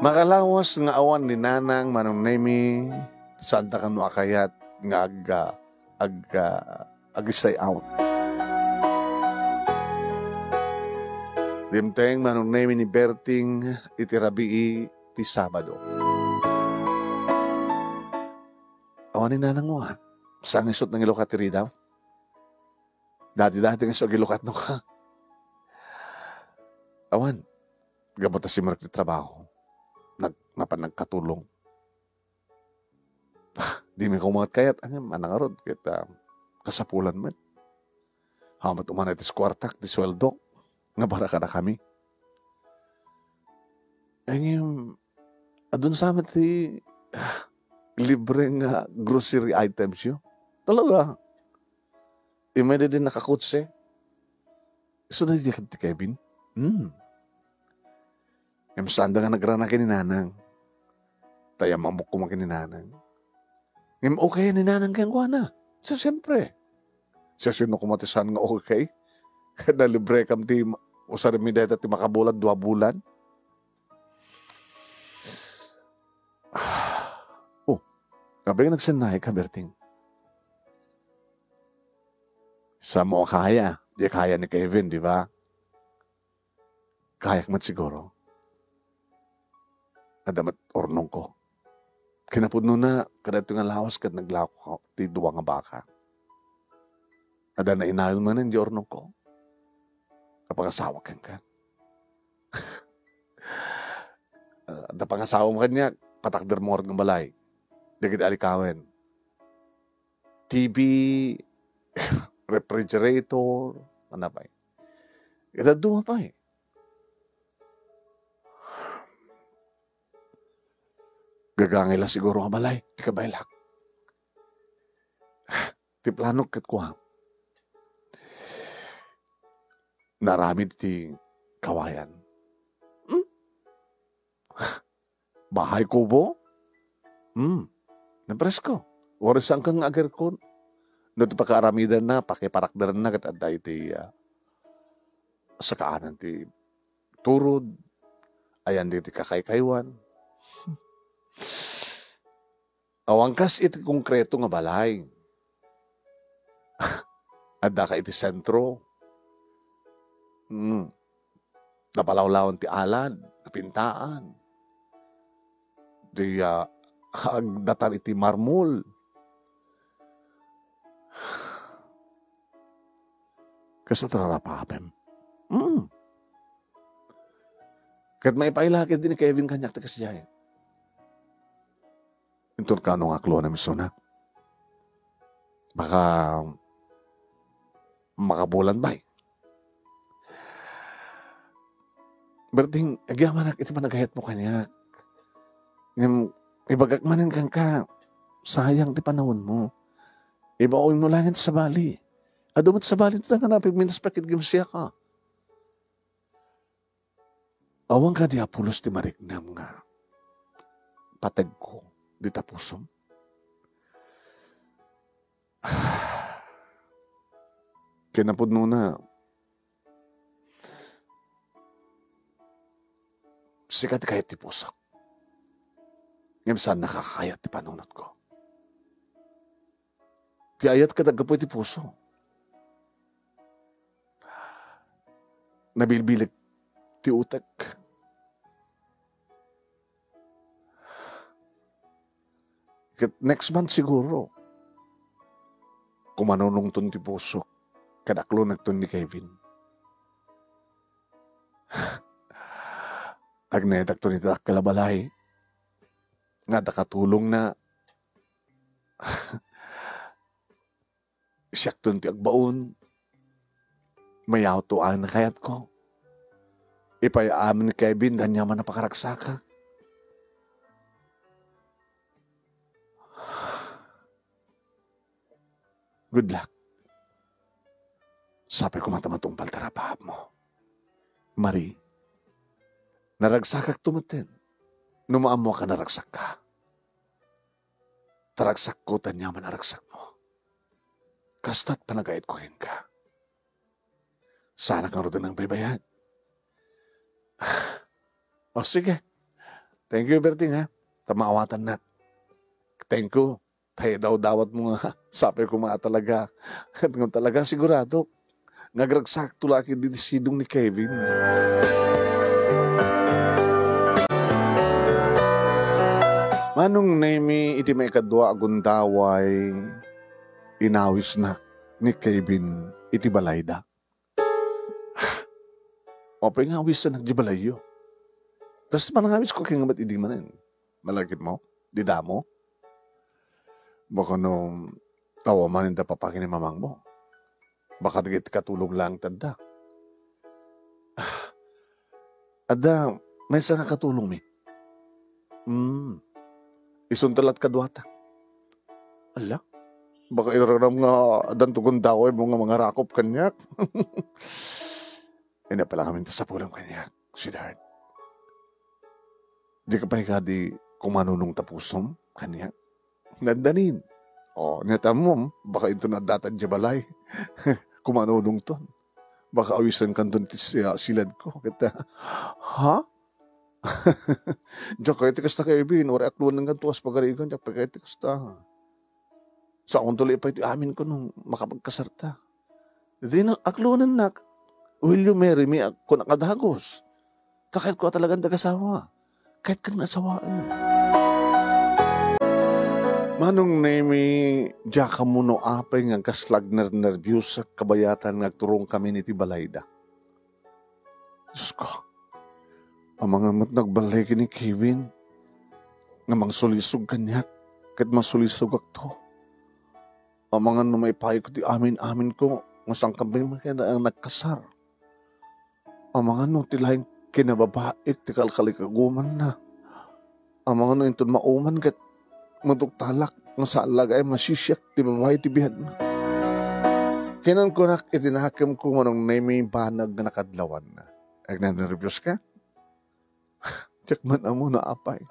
Makalawas nga awan ni Nanang manong Nemi, saan ta kano a kayat nga ag-, ag-, ag-stay out. Dimteng manong Nemi ni Berting iti rabii ti Sabado. Awan ni Nanang wa. Saan nga isut nangilukat ti ridaw? Dati-dati nga isu agilukat no ka. Awan. Gapu ta simrek ti trabaho. Nag-, napan nagkatulong. Ah, di mi kumangat kayat, angem, anang arod, ket, ah, kasapulan met. Hamat umana iti kuartak, ti sueldok. Nga para kadakami. Angem, adun sa met ti, ah, libre nga grocery items yo. Talaga. Imay din nakakutse. Isu na di ti Kevin. Hmm. Ngem saan da nga nagrana ken ni Nanang. Tayam amok koma ken ni Nanang. Ngem okay ni Nanang kenkuana. So, siyempre. Siasino koma ti saan nga okay? Ket nalibrekam ti ma-, usarenmi dayta ti makabulan, dua bulan. Oh, apay nga nagsennayka, Berting? Samo a kaya. Di kaya ni Kevin, di ba? Kayak met siguro. Adda met urnongko. Kinapudnona, kadaytoy nga lawas ket naglako ti dua nga baka. Adda nainayon manen di urnongko. Kapangasawa kenka. Ah, adda pangasawa mo kaniak, patakder mo ngarud nga balay. Dagiti alikawen. T V, refrigerator, ano pa eh. Ita duma pa eh. Gagangay la siguro nga balay, ti kabaylak. Ti planok ket kua. Naaramid ti kawayan. Hmm? Bahay kubo? Hmm. Napresko. Wari saan ken nga agerkon. No ti pakaaramidanna, pakiparakderanna, ket adda iti, ah, sakaanan ti turod, ayan diti kakaykaywan. Awan kas iti konkreto nga balay. Adda ka iti sentro. Hmm. Napalawlawan ti alad, napintaan. Di, ah, agdatar iti marmol. Kasta tararapapem. Hmm. Ket maipailak iti ni Kevin kaniak ti kasdiay. Inton kano nga akluan a misuna. Baka makabulan bay. Berting, agyamanak iti panagayat mo kaniak. Ngem, ibagak manen kenka, sayang ti panaon mo. Ibaon mo laeng ti sabali. Adu met sabali ti tangan a pigmintas pakit gimsiaka. Awan kadi a pulos ti mariknam nga pategko dita pusom? Kinapudnona, sika ti kayat ti pusok. Ngem saan nakakayat ti panunotko. Ti ayat ket aggapu iti puso. Nabilbileg ti utek. Ket next month siguro, kumanunongton ti pusok, ket aklonekton ni Kevin. Agnaedakton iti dakkel a balay, nga adda katulongna. Siakton ti agbaon. Mayawto amin a kayatko. Ipay-am ni Kevin, ania man a pakaragsakak. Good luck. Sapay koma ta matungpal ti rapaapmo. Marie, naragsakakto metten no maammoak a naragsakka. Ta ragsakko, ta ania man a ragsakmo. Kasta't panagayatko kenka. Saanak ngarud a nangbaybayag. O, sige. Thank you, Berting, ha? Ta maawatannak. Thank you. Ta idawdawatmo nga sapay koma a talaga. Ket ngem talaga, sigurado nga agragsakto la ket iti sidong ni Kevin. Manong Nemi, iti maikadua a gundaway, inawisnak ni Kevin iti balayda. Apay nga awisannak di balayyo? Tas panangawisko ken nga met idi manen. Malagipmo? Di damo? Baka no, awan manen da papakin ni mamangmo. Baka dagiti katulong lang ti adda. Ah, adda, maysa nga katulongmi. Hmm. Isunto la't kaduata. Ala, baka iraram nga addanto gundawaymo nga mangarakop kaniak. Ania pay la ngamin ti sapulem kaniak, sweetheart? Dika pay kadi kumanunong ta pusom kaniak? Naddanin. O, nia ta ammom, baka inton addata idiay balay. Kumanunongton. Baka awisankanton ti siya-, siladko. Ket, ha? Diak kayat ti kasta, Kevin. Uray aklonenkanto kas pagarigan, diak pay kayat ti kasta. Saonto la ipay ti aminko no makapagkasarta. Idi na, aklonennak, "Will you marry me?" Kunak a dagus. Ta kayatko a talagan ti agasawa. Kayatkan nga asawaen. Manong Nemi, diak ammo no apay nga kasla agnernerbiosak kabayatan nga agturongkamin iti balayda. Diosko, amangan met nagballay ken ni Kevin nga mangsulisog kaniak ket masulisogakto. Amangan no maipayko ti amin-aminko nga saan kami nga nagkasar. Amangan no ti laeng kinababaik ti kalkalikagumanna. Amangan no inton mauman ket maduktalak nga saan la gaay masisiak ti babai ti biagna. Kinunkunak iti nakemko, Manong Nemi, banag nga nakadlawanna. Agnernerbioska? Diak man ammo no apay.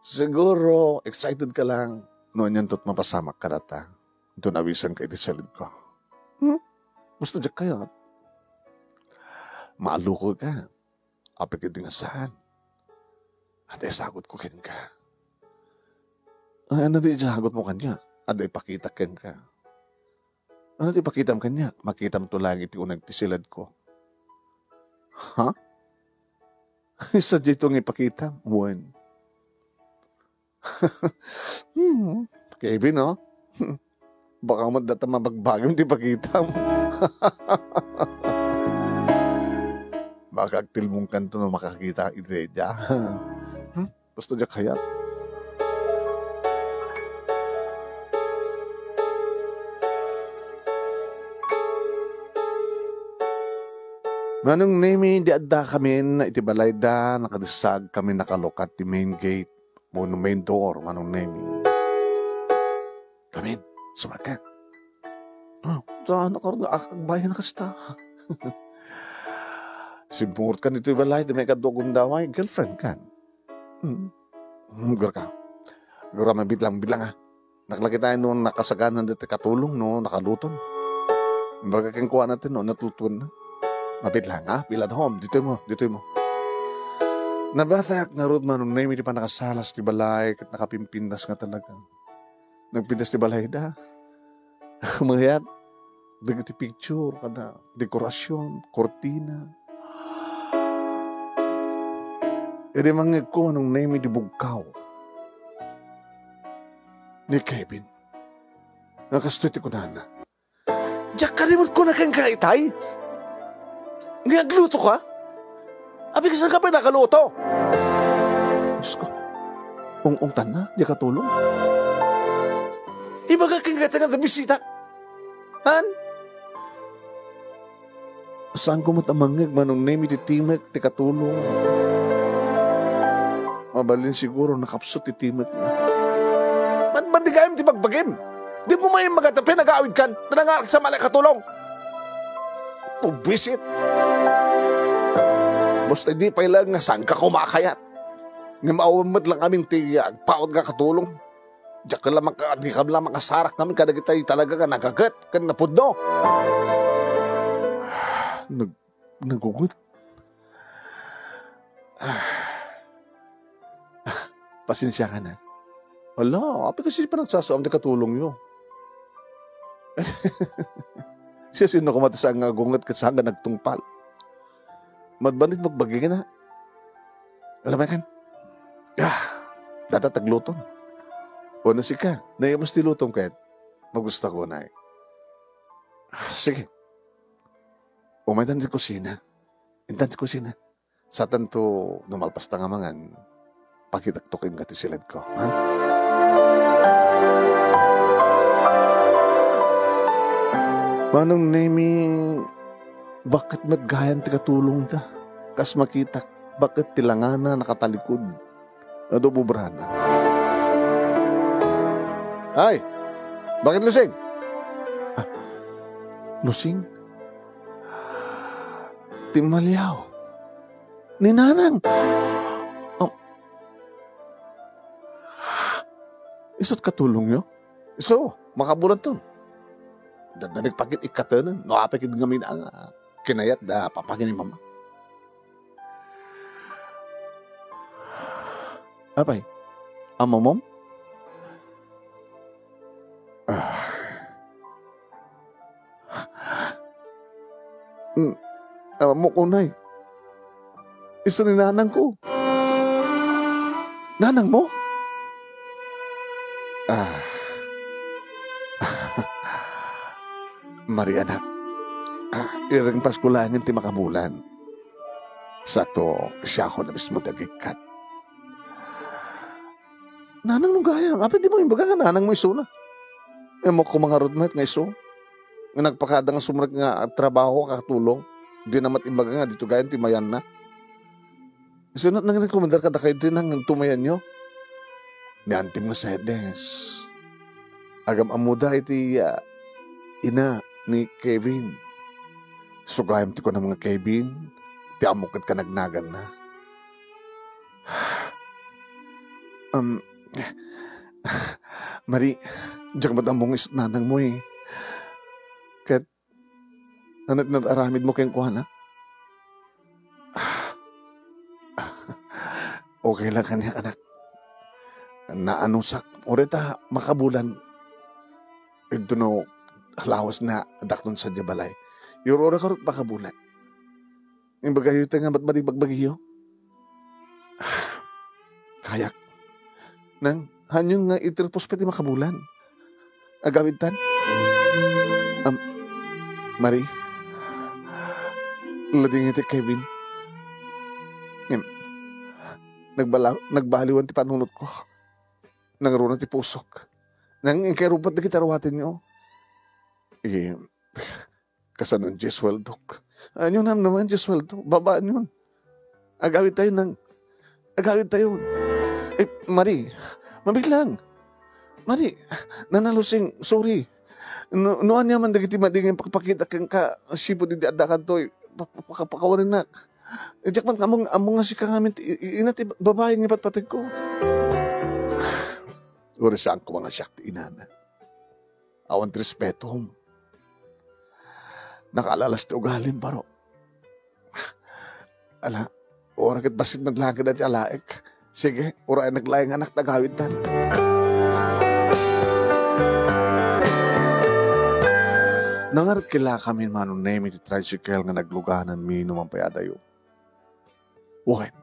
Siguro, excited ka lang no anianto ti mapasamak kadata. Inton awisanka iti silidko. Hmm? Basta diak kayat. Maalukod ka. Apay ketdi nga saan? Adda isagutko kenka. Ay, ania ti isagutmo kaniak? Adda ipakitak kenka. Ania ti ipakitam kaniak? Makitamto laeng iti uneg ti siladko. Ha? Sadiay to nga ipakitam? Wen. Hmm, Kevin, no? Baka met data mabagbagim ti ipakitam. Baka agtilmongkanto no makakita iti daydiay. Hmm? Basta diak kayat. Manong Nemi, idi addakamin iti balayda, nakadisag kami nakalukat ti main gate wenno main door, Manong Nemi. Kamin, sumaka. Oh, saan a karon nga ag-, agbayan a kasta? Simmungotkan ditoy balay, ti maikadua a gundaway, girlfriend kan. Hmm. Hmm, gura ka. Gura, mabitlang, bitlang, ah. Naklaki tayo no nakasaganan ditoy katulong, no nakaluton. Imbag kenkuana ti no natutuan na. Mabitlang, ah, bilad home, ditoy mo, ditoy mo. Nabatak ngarud, Manong Nemi, ti panakasalas ti balay, ket nakapimpintas nga talaga. Nagpintas ti balayda. Mayat, dagiti picture, kada dekorasyon, kurtina. Idi mangngegko, Manong Nemi, di bugkaw. ni Kevin nga kastoy ti kunana. Diak kadi met kuna kenka itay? Nga agluto ka? Apay, kasano ka pay nakaluto? Diyos ko, ung-ungtanna, diak katulong. Ibaga kenka itay nga bisita. Han? Saanko met a mangngeg, Manong Nemi, ti timek ti katulong. Mabalin siguro nakapsut ti timekna. Manbandigayam ti bagbagim. Di mo maimmaga ta pinagawidkan, ta nangarak sa mali a katulong. Buwisit. Basta di pay laeng nga saanka kumakayat. Ngem awan met lang amin ti agpaut nga katulong. Diak la maka-, dikam la makasarak ngamin kadagitay talaga nga nagaget ken napudno. Nag-, nagugot. Pasensiakan, ha. Ala, apay kasi panagsasaom ti katulongyo? Siasino koma ti saan nga agunget ket saan nga nagtungpal? Manbanit bagbagina. Alam mo kan? Ah, data tagluton. O, no sika, naimas ti lutom ket magusto ko na eh. Ah, sige. Umaytan ti kusina. Intan ti kusina. Satanto, no malpasta nga mangan, pakitakto kenka ti siledko, ha? Manong Nemi, bakit met gayam ti katulongda? Kas makitak, bakit ti langana nakatalikod? Adu bubrana. Ay! Bakit, Lusing? Ah, Lusing? Ti maliaw. Ni Nanang. Oh. Isu't katulongyo? Isu, makabulan ton. Daddanek paket ikkatenen. No apay ket ngamin nga kinayat da papa ken ni mama. Apay, ammom? Ah. Mm, ammok unay. Isu ni nanangko. Nanangmo? Ah. Mari, anak. Ah, ireng Pasko laengen ti makabulan. Sakto, siakon a mismo ti agikkat. Nanangmo gayam? Apay dimo imbaga nga nanangmo isuna? Ammok koma ngarud met nga isu. Nga nagpakada nga sumrek nga agtrabaho, agtulong. Dina met imbaga nga ditoy gayam ti mayanna. Isu met nangrekomendar kadakayo ti nang tumayanyo. Ni Antim nga Sedes. Agam-ammoda iti, ah, ina ni Kevin. Isu gayam ti kunam nga Kevin, ti ammok ket kanagnaganna. Um, Mari, diak met ammo nga isu't nanangmo eh. Ket, ano ti naaramidmo kenkuana? Okay lang kaniak, anak. Naanusak, uray ta makabulan. Idto no lawas na dakton sadiay balay. Yurora karut makabulan. Imbagayo itay nga matmadi bagbagiyo. Kayak. Nang, hanyon nga itirpos pay ti makabulan. Agawidtan. Am, Mari. Ladingit ti Kevin. Ngem, nagbala-, nagbaliwan ti panunotko. Nangruna ti pusok. Nang, inkay rumbot dagiti aruatenyo. Eh, Kasano diay sueldok? Anian naman diay sueldo? Babaanyon. Agawidtayo nang, agawidtayo. Eh, Mari, mabilang. Mari, Nana Lusing, sorry. No, no ania man dagiti madi nga impakpakita kenka, sipud idi adda kadtoy, pa-, pa-, paka-, pakawanenak. Eh, diak man ammo, ammo nga sika ngamin ti, i-, i-, ina ti babai nga ipatpategko. Uray saan koma nga siak ti inana. Awan ti respetom. Nakaalalas ti ugalim, baro. Ala, uray ket bassit met laeng ti alaek. Sige, uray naglaing anak ti agawidtan. Nangarkilakamin Manong Nemi ti tricycle nga naglugananmi no man pay adayo. Wen,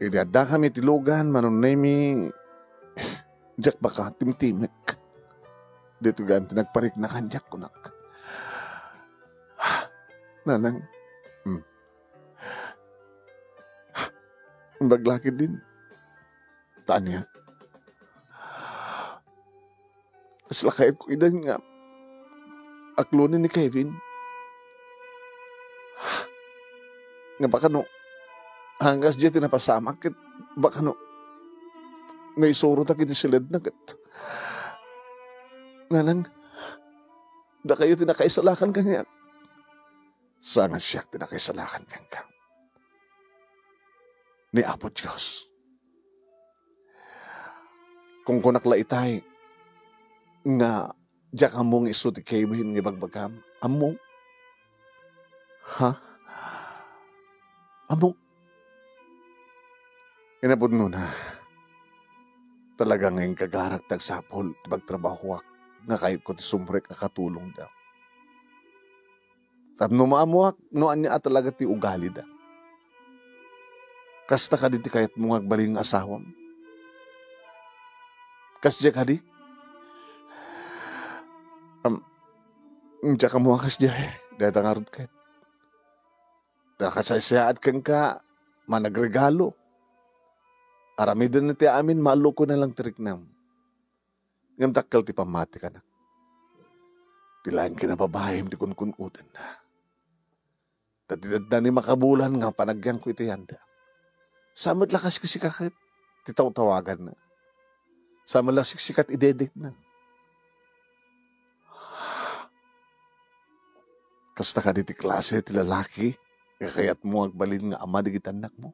idi addakami iti lugan, Manong Nemi, Diak baka timtimek. Daytoy gayam ti nagparikna kaniak, kunak. Nanang, hmm. Imbag la ketdin. Tania. Kasla kayatko idan nga aklonen ni Kevin. Nga baka no, hanggas diay ti napasamak, ket baka no, naisurotak iti siledna, ket nanang, dakayo ti nakaisalakan kaniak. Saan nga siak ti nakaisalakan kenka? Ni Apo Dios. Kunkunak la itay nga diak ammo nga isu ti Kevin nga ibagbagam. Ammo? Ha? Ammo? Kinapudnona, talaga nga inkagarak ti agsapul ti pagtrabahoak nga kayatko ti sumrek a katulongda. Tapno maammoak no ania a talaga ti ugalida. Kasta kadi ti kayatmo nga agbalin nga asawam? Kasdiay kadi? Am, diak ammo a kasdiay. Dayta ngarud ket. Nakasaysayaat kenka, managregalo. Aramiden ti amin, maluko na lang ti riknam. Ngem dakkel ti pammati kanak. Ti laeng kinababaim ti kunkun-odenna. Ta ti dadda ni makabulan nga panagyanko iti yanda. Sa met la kas-, kasika ket ti tawtawaganna. Sa met la siksika ti idedetna. Kasta kadi ti klase ti lalaki nga kayatmo nga agbalin nga ama dagiti annakmo?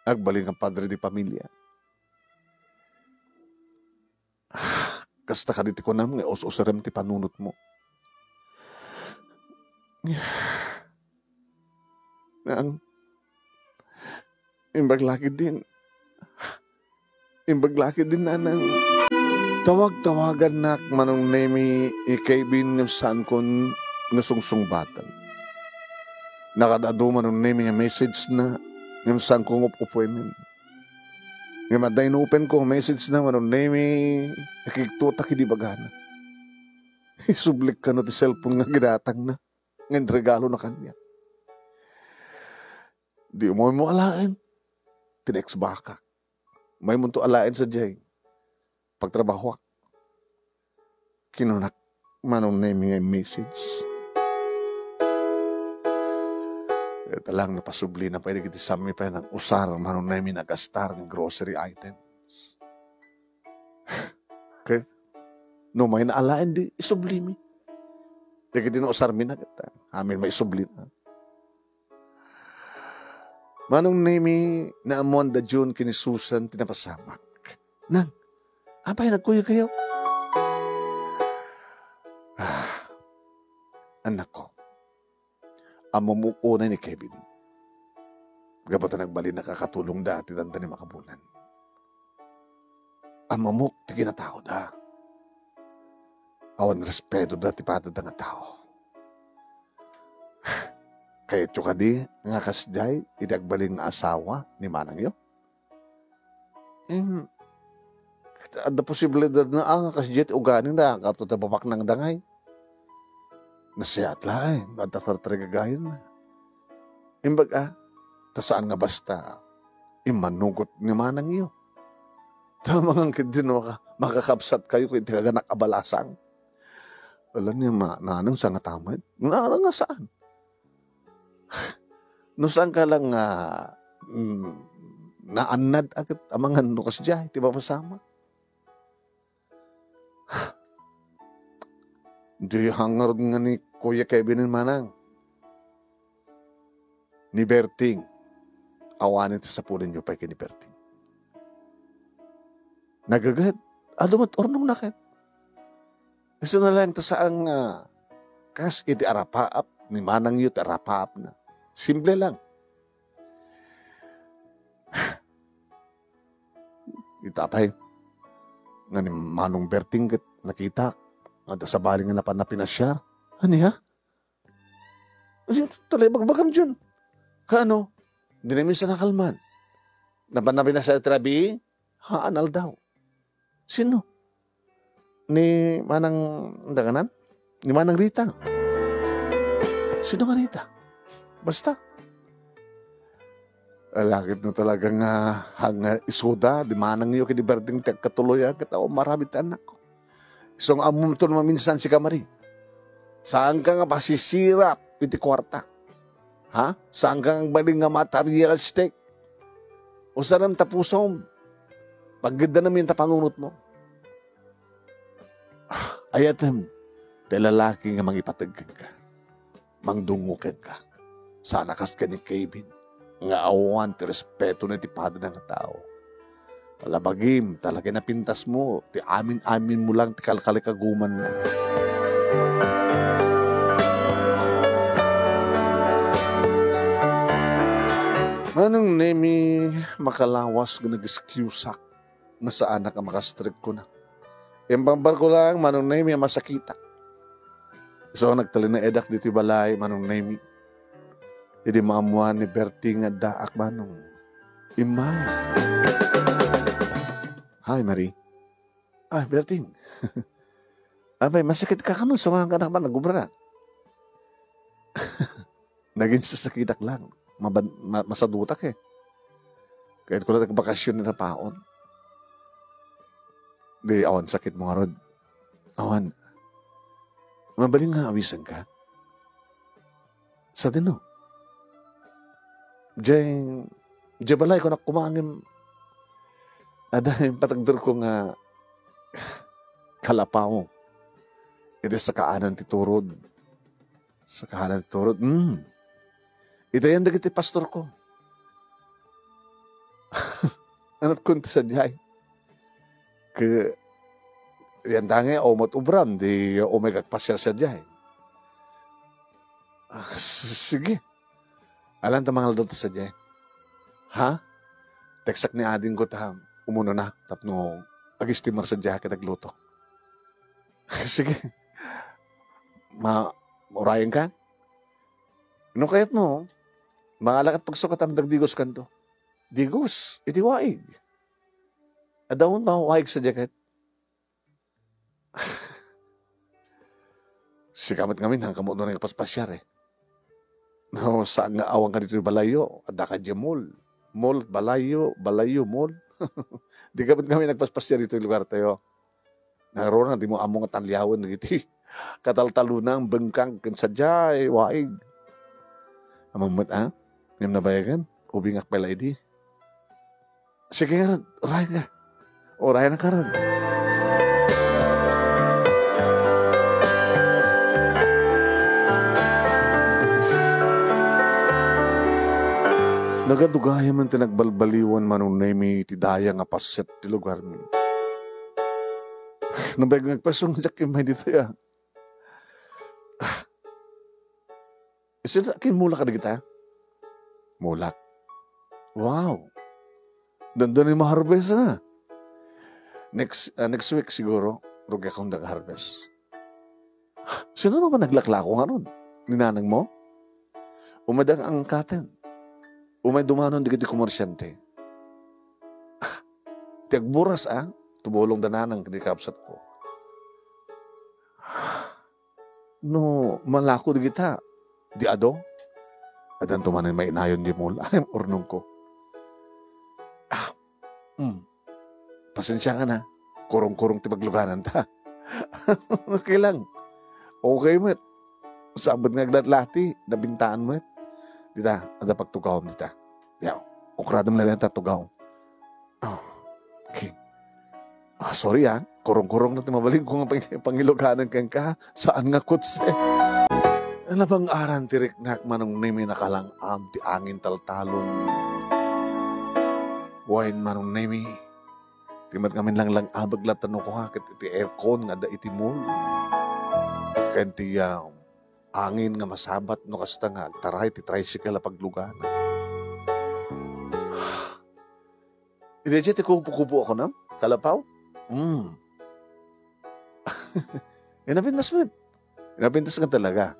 Agbalin nga padre di pamilia? Kasta kadi ti kunam nga us-usarem ti panunotmo? Nang, imbag la ketdin, imbag la ketdin, nanang. Tawag-tawagannak Manong Nemi ni Kevin ngem saankon nga sungsungbaten. Nakaad-adu Manong Nemi nga message na ngem saankon nga up-upwenen. Ngem adda inupenko nga message na Manong Nemi, nakigtutak idi ibagana. Isublik kano ti cellphone nga ginatangna, nga inregalona kaniak. Di umuymo alaen ti next bakak. Maymonto alaen sadiay pagtrabahoak. Kinunak Manong Nemi nga message. Ket lang napasublina pay dagiti sammi pay nang usar Manong Nemi nagastar nga grocery items. Ket no mayna alaen di isublimi. Dagiti nausarmi na ket, ah, amin maisublina. Manong Nemi, naammoan da Jun ken ni Susan ti napasamak. Nang, apay nagkuyogkayo? Ah, annakko, ammomok unay ni Kevin. Gapu ta nagbalinnak a katulongda ti danda ni makabulan. Ammomok ti kinataoda. Awan respetoda ti padada nga tao. Kayatyo kadi nga kasdiay iti agbalin nga asawa ni manangyo? Em, adda posibilidad na, ah, nga kasdiay ti ugalina, gapu ta babaknangda ngay. Nasayaat laeng no adda tartarigagayenna. Imbag a, ta saan nga basta immanugot ni manangyo. Ta amangan ketdi no maka-, makakabsatkayo iti kaganak a balasang. Ala ni ma-, nanang sangatamen. Nanang nga saan? No saan ka lang nga, mm, naannad a ket amangan no kasdiay ti mapasamak. Diyo hangarud nga ni Kuya Kevin manang. Ni Berting. Awanen ti sapulenyo pay ken ni Berting. Nagaget. Adu met urnongna ket. Isu na lang ta saan nga kas iti arapaap ni manangyo ti arapaapna. Simple lang. Ita pay nga ni Manong Berting ket nakitak nga adda sabali nga napan napinasiar. Ania? Ania, talay bagbagam diyan. Kaano? Di na minsan nakalman. Napan napinasiar ti rabii? Haan aldaw. Sino? Ni Manang, anda nganan? Ni Manang Rita. Sino nga Rita? Basta. Alagid no talaga nga, nga isuda, di manangyo kidi Berting ti agkatuloyan, ket awan maramid ti annakko. Isu nga ammom to maminsan sika, Mari. Saanka nga pasisirap iti kuarta. Ha? Saanka nga agbalin nga materialistic. Usarem ta pusom. Pagiddanam ta panunotmo. Ayatem ti lalaki nga mangipateg kenka, mangdungngo kenka. Sana kas ken ni Kevin, nga awan ti respetona iti padana nga tao. Palabagim, talaga napintasmo, ti amin-aminmo lang ti kalkalikagumanna. Manong Nemi, makalawas nga nag-excuseak nga saanak a makastrikko na. Impamparko lang, Manong Nemi, a masakitak. So, nagtalinaedak ditoy balay, Manong Nemi. Idi maammoan ni Bertie nga addaak, Manong. Immay. Hi, Marie. Ay, Berting. Apay, masakit ka kano? Sumangan ka na man, nagubra. Naging sasakitak lang. Maban-, ma-, masadutak eh. Kahit ko lang nagbakasyon na napaon. Di, awan sakit mo nga rod. Awan. Mabalin nga awisan ka. Sa dino? Jay, jay balay ko nakumangim. Ada yung patagdur ko nga kalapaw. Iti sakaanan ti turod. Sakaanan ti turod. Hmm. Itayan dagiti pastor ko. Anat kun ti sadiay. Ke, yan tangi, umot ubram, di umay agpasiar sadiay. Ah, s-, sige. Alan ta mangaldaw ta sadiay. Ha? Teksak ni ading ko ta umunona tapno agistimar sadiay ket agluto. Sige. Ma-, urayen ka? No kayat mo, mangalakat pagsukat ang dagdigos kanto. Digos, iti waig. Adawon pa waig sa jacket. Sika met ngamin, hangka mo doon nga paspasiar eh. No, saan nga awan ka dito balayyo? Adda ka di mall. Mall, balayyo, balayyo, mall. Di ka met ngamin nagpaspasiar dito lugar tayo. Narona, di mo amo nga talyawan dagiti kataltalunang bengkang ken sadiay waig. Amang met, ah? Ngem nabayagan, ubingak pay la idi. Sige nga, uray ka. Uray na ka rin. Nagadugaya man ti nagbalbaliwan Manong Nemi ti daya nga paset ti lugar mi. Nabeg nga agpasong jak imay dito ya. Isu, akin mulak kadagita? Mulak. Wow. Dandani ma-harvest na. Next, ah, next week siguro, rugi akong nag-harvest. Sino naman naglaklako nga nun? Ni nanang mo? Umay dang angkaten. Umay dumanon dagiti komersyante. Ti agburas, ah, tumulong da nanang kadi kabsat ko. No, malako dagita. Di ado? Adan tumanen mainayon di mul. Ay, urnong ko. Ah, mm. Pasensya ka na. Kurong-kurong ti pagluganan ta. Okay lang. Okay met. Sabot nga aglatlati, nabintaan met. Dita, ada pagtugawam dita. Yaw, ukradem na lang ta tugaw. Oh, okay. Ah, sorry, ah. Kurong-kurong na ti mabalin ko nga pang-, pangiluganan kenka. Saan nga kutse? Nabang-aran ti riknak Manong Nemi, nakalang-am ti angin taltalon. Wen Manong Nemi, ti met ngamin langlang-abeg latta no kuha ket iti aircon nga adda iti mall. Ken ti, ah, angin nga masabat no kasta nga agtaray ti tricycle a pagluganan. Iti ti kubo-kubo ako na? Kalapaw? Mm. Inapintas met. Inapintas nga talaga.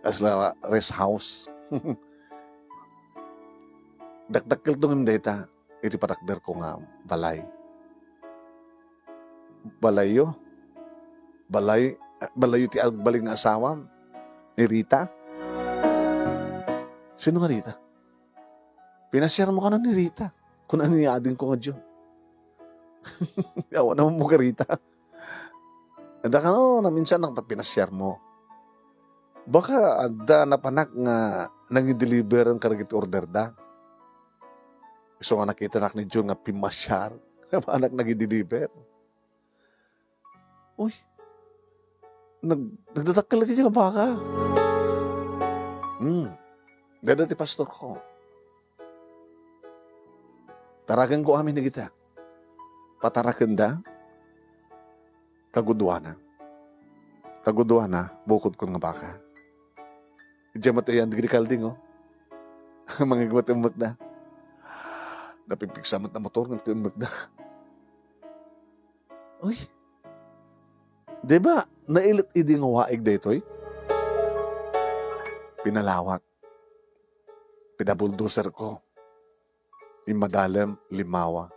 As la rest house. Dakdakkel to ngem dayta iti patakder ko nga balay. Balayyo? Balay, balayyo ti agbalin nga asawam? Ni Rita? Sino nga Rita? Pinasiarmo kano ni Rita? Kuna ni adingko nga Jun. Awan naman mo ka Rita. Adda kano, naminsan nakapinasiarmo. Baka adda napanak nga nangideliveran kadagiti order da. Isu nga nakitanak ni Jun nga pimasiar. Napanak nagideliver. Uy, nag-, nagdadakkel lagi nga baka. Hmm. Dada ti pastor ko. Taraken ko amin dagita. Patarakenda. Kaguduana. Kaguduana, bukod ko nga baka. Diya matayan digdi kalding, oh. Mangigmat emmekda. Napipigsa met na motor nga emmekda. Uy, di ba nailit idi nga waig daytoy? Pinalawak. Pinabulldozer ko. Immadalem, limawa.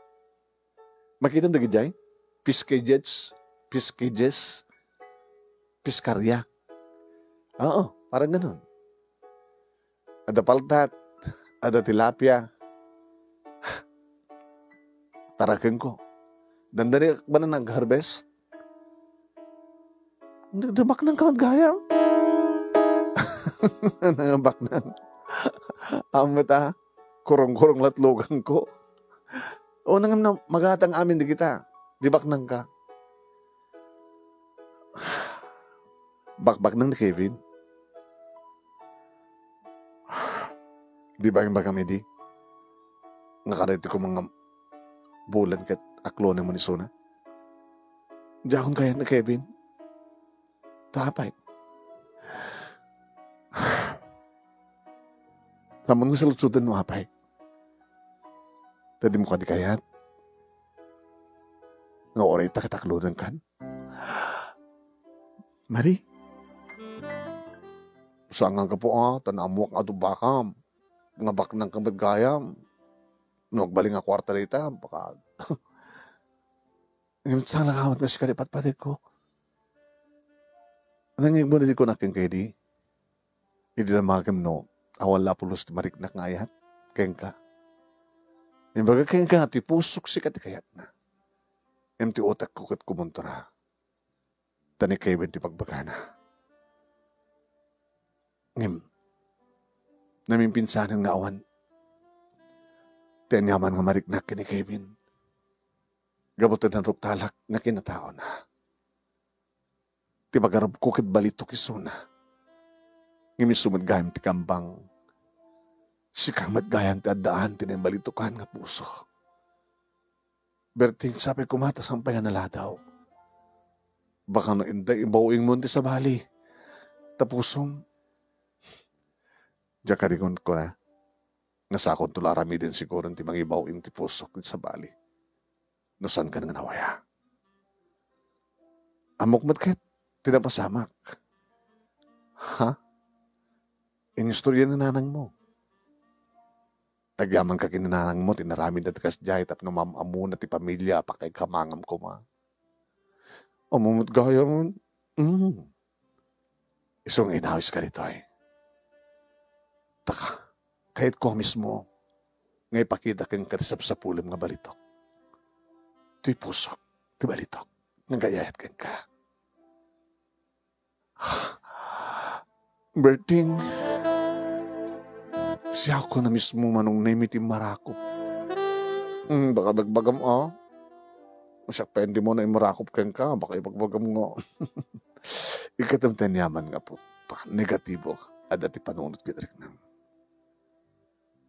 Makitam dagijay? Fish cages, fish cages, piskarya. Oo, parang ganun. Ada paltat, ada tilapia. Taraken ko. Dandani ba na nag-harvest? Nagdabaknang ka gayam. Nagdabaknang. Amet a, kurong-kurong latlogan ko. O, nangam na magatang amin di kita. Di baknang ka. Bakbaknang ni Kevin. Di ba yung bakam idi? Nga kada iti kumang bulan ket aklonen mo ni Suna? Di akon kayat ni Kevin. Tapay. Tamon nga salutsudan no apay. Ta di mo kadi kayat. Nga oray ta kataklodan kan. Mari. Sangan ka po, ah, tan amok nga adu bakam. Nga baknang ka met gayam. No, agbaling nga kwarta dita, baka. Ngem saan lang awat nga sika di patpatik ko. Nangigmo na di ko nakin kay di. Idi damagem no, awan la pulos ti mariknak nga ayat, kenka. Imbaga kenka nga ti pusok sika ti kayatna. Ngem ti utak ko ket kumuntra. Ta ni Kevin ti pagbagana. Ngem, namimpinsanen nga awan ti aniaman nga mariknak ken ni Kevin. Gapu ta naruktalak nga kinataona. Ti pagarupko ket balitok isuna. Ngem isu met gayam ti kambang. Sika met gayam ti addaan ti naibalitokan nga puso. Berting, sapay koma ta saan pay nga naladaw. Baka no inday ibaw-ingmo ti sabali. Ta pusom. Diak kadi kunana. Nga sakonto la aramiden siguro ti mangibaw-ing ti pusok ti sabali. No saan ka nga nawaya. Ammok met ket ti napasamak. Ha? Inistorya ni nanangmo. Agyamanka ken ni nanangmo ti inaramidna ti kasdiay tapno maam-ammona ti pamilia a pakaikamangam koma. Ammom met gayam. Mm. Isu nga inawiska ditoy. Taka, kayatko a mismo nga ipakita kenka ti sapsapulem nga balitok. Ti pusok, ti balitok, nga agayayat kenka. Berting, siak a mismo, Manong Nemi, ti immarakop. Hmm, baka bagbagam, a? Siak pay a dimo nga immarakop kenka, baka ibagbagam nga. Ikkatem ti aniaman nga apo. Baka negatibo, adda ti panunot ket riknam.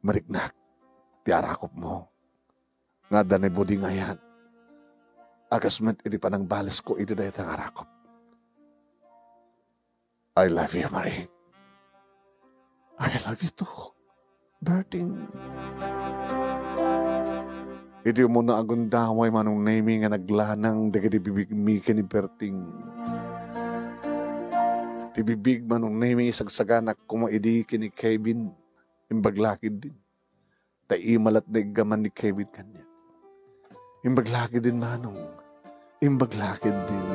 Mariknak ti arakopmo. Nga adda ni Buding ayat. A kas met iti panangbalesko iti dayta nga arakop. I love you, Marie. I love you too, Berting. Iti umuna a gundaway, Manong Nemi, nga naglanang dagiti bibigmi ken ni Berting. Ti bibig, Manong Nemi, sagsaganak koma idi ken ni Kevin. Imbag la ketdin. Ta ima latna iggaman ni Kevin kaniak. Imbag la ketdin, Manong, Imbag la ketdin.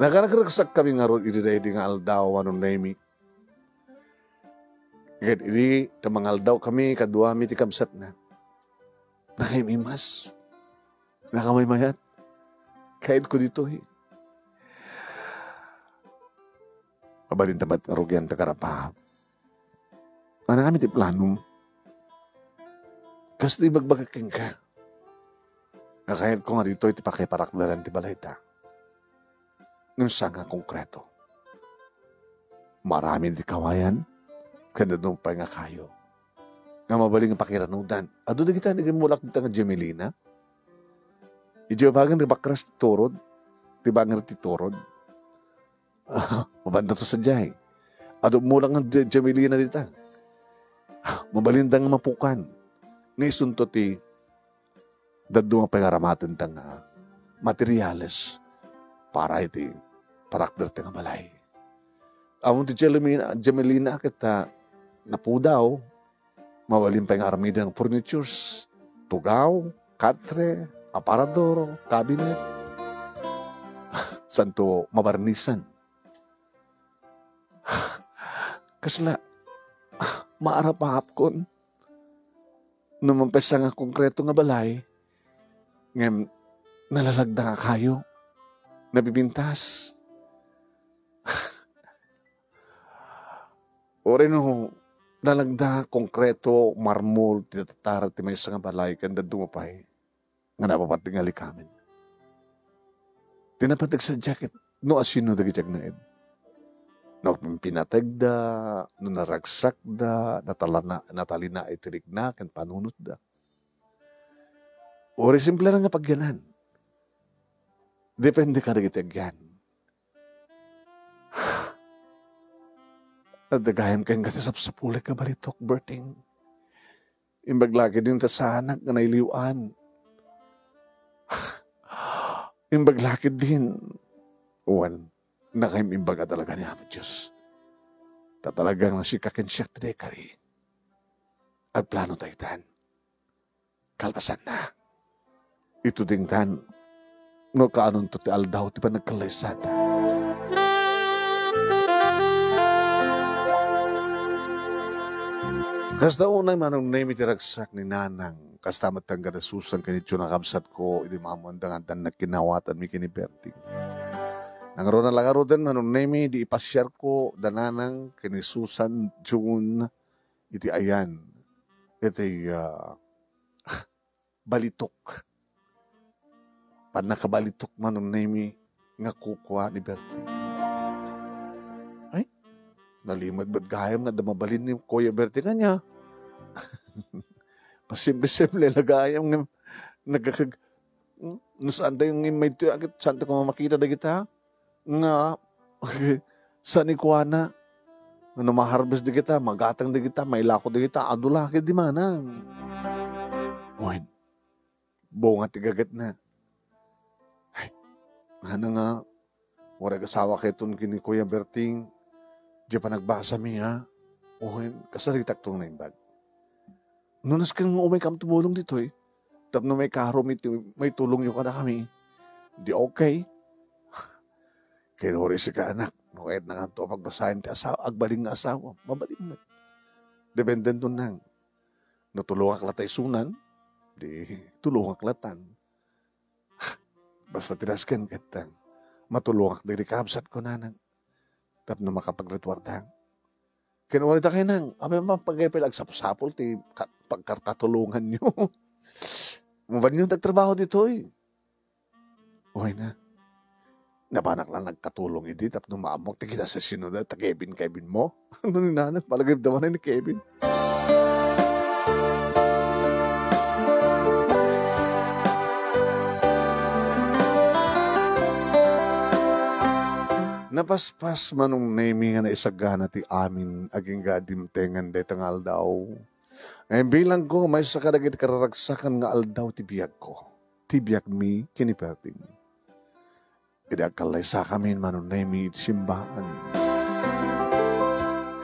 Nakaragsakkami ngarud iti daydi nga aldaw, Manong Nemi. Ket idi ta mangaldawkami kaduami ti kabsatna, nakaim-imas, nakamaymayat. Kayatko ditoy. Mabalinta met nga rugian ti karapa. Ania kami ti planom? Kasta ibagbagak kenka nga kayatko nga ditoy ti pakiparakderan ti balayta. Ngem saan nga konkreto. Maaramid ti kawayan, ken dadduma pay nga kayo nga mabalin nga pakiranudan. Adu dagita nga mulak dita nga Gemelina. Idiay banger ti bakras ti turod, ti banger ti turod. Mabanda to sadiay. Adu mulak nga Ge-, Gemelina dita. Mabalinda nga mapukan. Nga isunto ti dadduma pay nga aramatenta nga materiales para iti parakderte nga balay. Awan ti Gemelina, Gemelina ket, ah, napudaw, mabalin pay nga aramiden nga furnitures, tugaw, katre, aparador, cabinet. Santo mabarnisan. Kasla, maarap-arapkon. No mapaysa nga konkreto nga balay, ngem nalalagda nga kayo, nabibintas. Uray no nalagda konkreto, marmol, ti tatar, ti maysa nga balay, ken dadduma pay nga napapateg nga likamen. Ti napateg sadiay ket no asino dagiti agnaed. No pinategda, no naragsakda, natalana-, natalina iti rikna ken panunotda. Uray simple nga pagyanan. Depende kadagiti agyan. Adda gayam kenka ti sapsapulek nga balitok, Berting. Imbag la ketdin ta saanak nga nailiw-an. Imbag la ketdin. Wen, nakaim-imbag a talaga ni Apo Dios. Ta talaga nga sika ken siak ti naikari. Agplano tayo itan. Kalpasanna, itudingtan no kaanonto ti aldaw ti panagkallaysada. Kasta unay, Manong Nemi, ti ragsak ni Nanang, kasta met kangkada Susan ken ni Jun a kabsatko, idi maammoanda nga addan nagkinawatanmi ken ni Berting. Nangruna la ngaruden, Manong Nemi, di ipasiarko da Nanang ken ni Susan, Jun, iti ayan, iti, ah, balitok. Pannakabalitok, Manong Nemi, nga kukua ni Berting. Ay, nalimed met gayam nga adda mabalin ni Kuya Berting kaniak. Pasimple-simple la gayam nga nagkakag-, hmm? No saan tayo nga immay to, agit saan tayo makita dagita? Nga, saan ikuana? No ma-harvest dagita, magatang dagita, mailako dagita, adu la ketdi Manang. Wen, bunga ti gagetna. Ay, ngana nga, uray agasawak iton ken ni Kuya Berting, di panagbasami, ha? Wen, kasaritak to nga naimbag. No nasken nga umaykam tumulong ditoy, tapno maikaro mi ti maitulongyo kadakami, di okay. Ken uray sika, anak, no kayatna nganto a pagbasaen ti asawa, agbalin nga asawa, mabalin met. Dependen to, Nang. No tulongak la ta isunan, di tulongak latan. Basta ti nasken ket, matulongak dagiti kabsatko, Nanang, tapno makapagrituarda. Ken uray dakayo, Nang, apay man pagaypay la agsapsapul ti ka-, pagkakatulonganyo? Mabalinyo ti agtrabaho ditoy. Uray na. Napanak la nagkatulong idi tapno maammok ti kinasasinoda ta Kevin, Kevin mo. Ano ni Nanang, palagip da man ni Kevin. Napaspas, Manong Nemi, nga naisagana ti amin agingga a dimtengen dayta nga aldaw. Nga imbilangko, maysa kadagiti kararagsakan nga aldaw ti biagko, ti biagmi ken ni Berting. Idi agkallaysakamin, Manong Nemi, iti simbaan,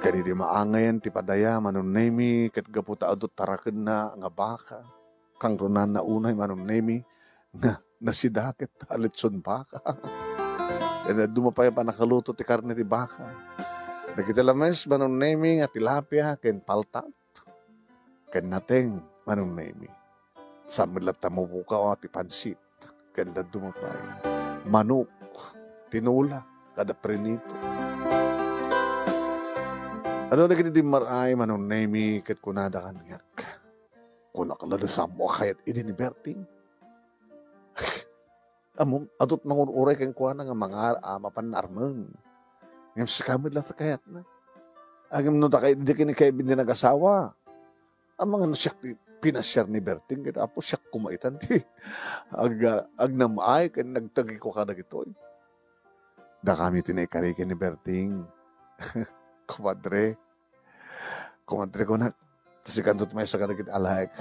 Ken idi maangayen ti padaya, Manong Nemi, ket gapu ta adu tarakenna nga baka, kangrunana unay, Manong Nemi, nga nasida ket ta letson baka. Ken dadduma pay a pannakaluto ti karne ti baka. Dagiti lames, Manong Nemi, nga tilapia ken paltat. Ken nateng, Manong Nemi. Saan met latta mapukaw ti pansit. Ken dadduma pay. Manok, tinola, kada prinito. Adu dagiti dimmar-ay, Manong Nemi, ket kunada kaniak, "Kunak la no saan mo a kayat idi ni Berting?" Ammom, adu ti mangur-uray kenkuana nga mangar-, a, mapan armeng. Ngem sika met la ti kayatna. Ngem no dakay idi ken ni Kevin ti nagasawa, amangan no siak ti pinasiar ni Berting, ket apo siak koma itan ti ag-, agnam-ay ken nagtagiko kadagitoy. Dakami ti naikari ken ni Berting. Komadre, Kumadre, kunak, ta sikanto ti maysa kadagiti alaek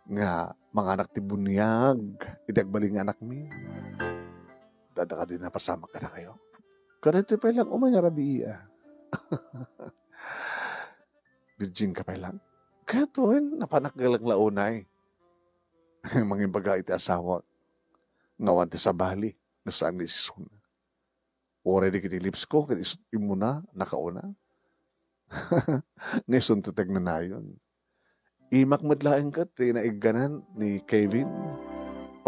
nga manganak ti buniag iti agbalin nga anakmi. Dada kadi napasamak kadakayo. Kadaytoy pay lang umay nga rabii, a. Virgin ka pay lang. Kayatoy, napanak lang la unay. Mangibaga iti asawak nga awan ti sabali no saan nga isuna. Uray dagiti lips ko ket is-, immuna, nakauna. Nga isunto ti agnanayon. Imak met laeng ket ti naigganan ni Kevin.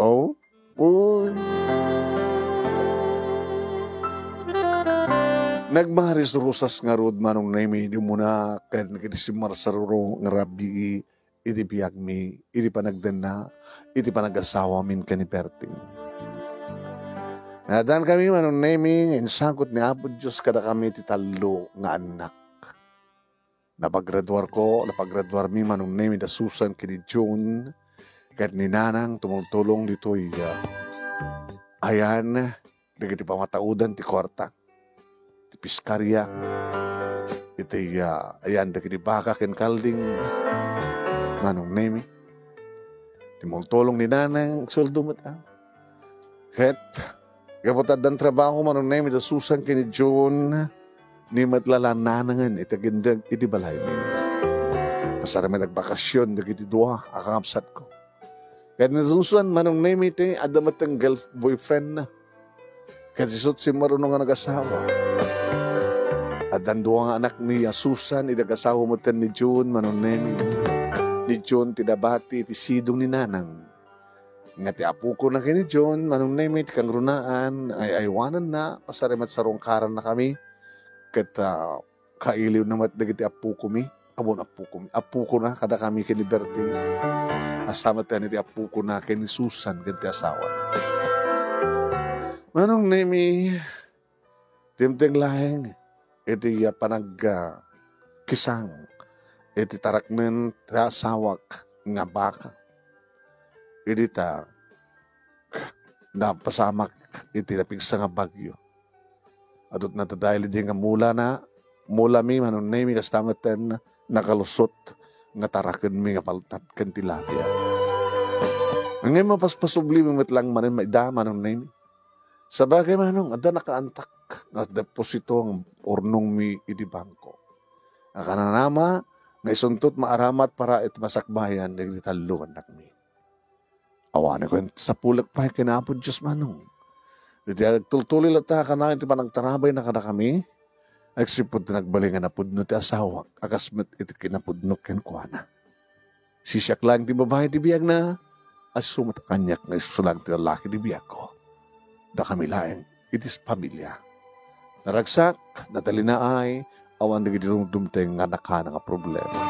Oh? Uy. Nagmaris-rusas ngarud, Manong Nemi, idi umuna ken iti simmarsaruro nga rabii iti biagmi, iti panagdanna, iti panagasawamin ken ni Berting. Naaddankami, Manong Nemi, nga insangkot ni Apo Dios kadakami ti tallo nga annak. Napagraduarko, napagraduarmi, Manong Nemi, da Susan ken ni June, ket ni Nanang tumultulong ditoy, a, ayan, dagiti pamataudan ti kuarta, ti piskaria, iti, a, ayan dagiti baka ken kalding, Manong Nemi. Tumultulong ni Nanang, agsueldo met, a. Ket, gapu ta addan trabaho, Manong Nemi, da Susan ken ni June, ni met la la Nanangen iti agindeg iti balaymi. Pasar met agbakasyon dagiti dua a kakabsatko. Ket ni Susan, Manong Nemi, ti adda met ti girl-, boyfriendna. Ket isu ti simmaruno nga nagasawa. Addan dua nga anakmi a Susan, idi agasawa metten ni June, Manong Nemi. Ni June ti nabati iti sidong ni Nanang. Nga ti apokona ken ni June, Manong Nemi, ti kangrunaan, ay-aywananna, pasar met sarungkarannakami. Ket, a, kailiwna met dagiti appokomi, ammon appokomi, appokona kadakami ken ni Berting. Kasta met iti appokona ken ni Susan ken ti asawana. Manong Nemi, dimteng laeng iti, a, panag-, a, kisang iti taraknen ti asawak nga baka. Idi ta napasamak iti napigsa nga bagyo. Adu ti nadadael idi nga mulana, mulami, Manong Nemi, kasta metten nakalusot nga tarakenmi nga paltat ken tilapia. Ngem mapaspasublimi met lang manen maida, Manong Nemi. Sabagay, Manong, adda nakaantak nga deposito nga urnongmi idi bangko. Akananama nga isunto ti maaramat para iti masakbayan dagiti tallo nga annakmi. Awanen ket sapulek pay ken Apo Dios, Manong. Iti agtultuloy latta kanayon ti panagtarabayna kadakami, agsipud ti nagbalin nga napudno ti asawak a kas met iti kinapudno kenkuana. Sisiak laeng ti babai ti biagna, a isu met kaniak nga isu laeng ti lalaki ti biagko. Dakami laeng iti familia. Naragsak, natalinaay, awan dagiti dumdumteng nga nakana nga problema.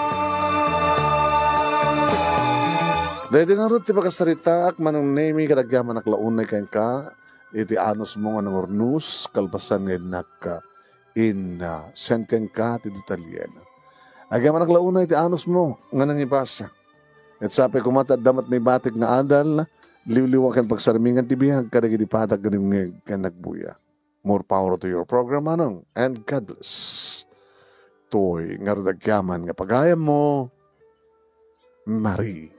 Daytoy ngarud ti pakasaritaak, Manong Nemi, ket agyamanak la unay kenka iti anusmo nga nangurnos, kalpasan nga innak, a, in, a, send kenka ti detalyena. Agyamanak la unay ti anusmo nga nangibasa. Ket sapay koma ta adda met naibatik nga adal, liwliwa ken pagsarmingan ti biag kadagiti patag nga dumngeg ken nagbuya. More power to your program, Manong, and God bless. Toy ngarud agyaman nga pagayammo, Marie.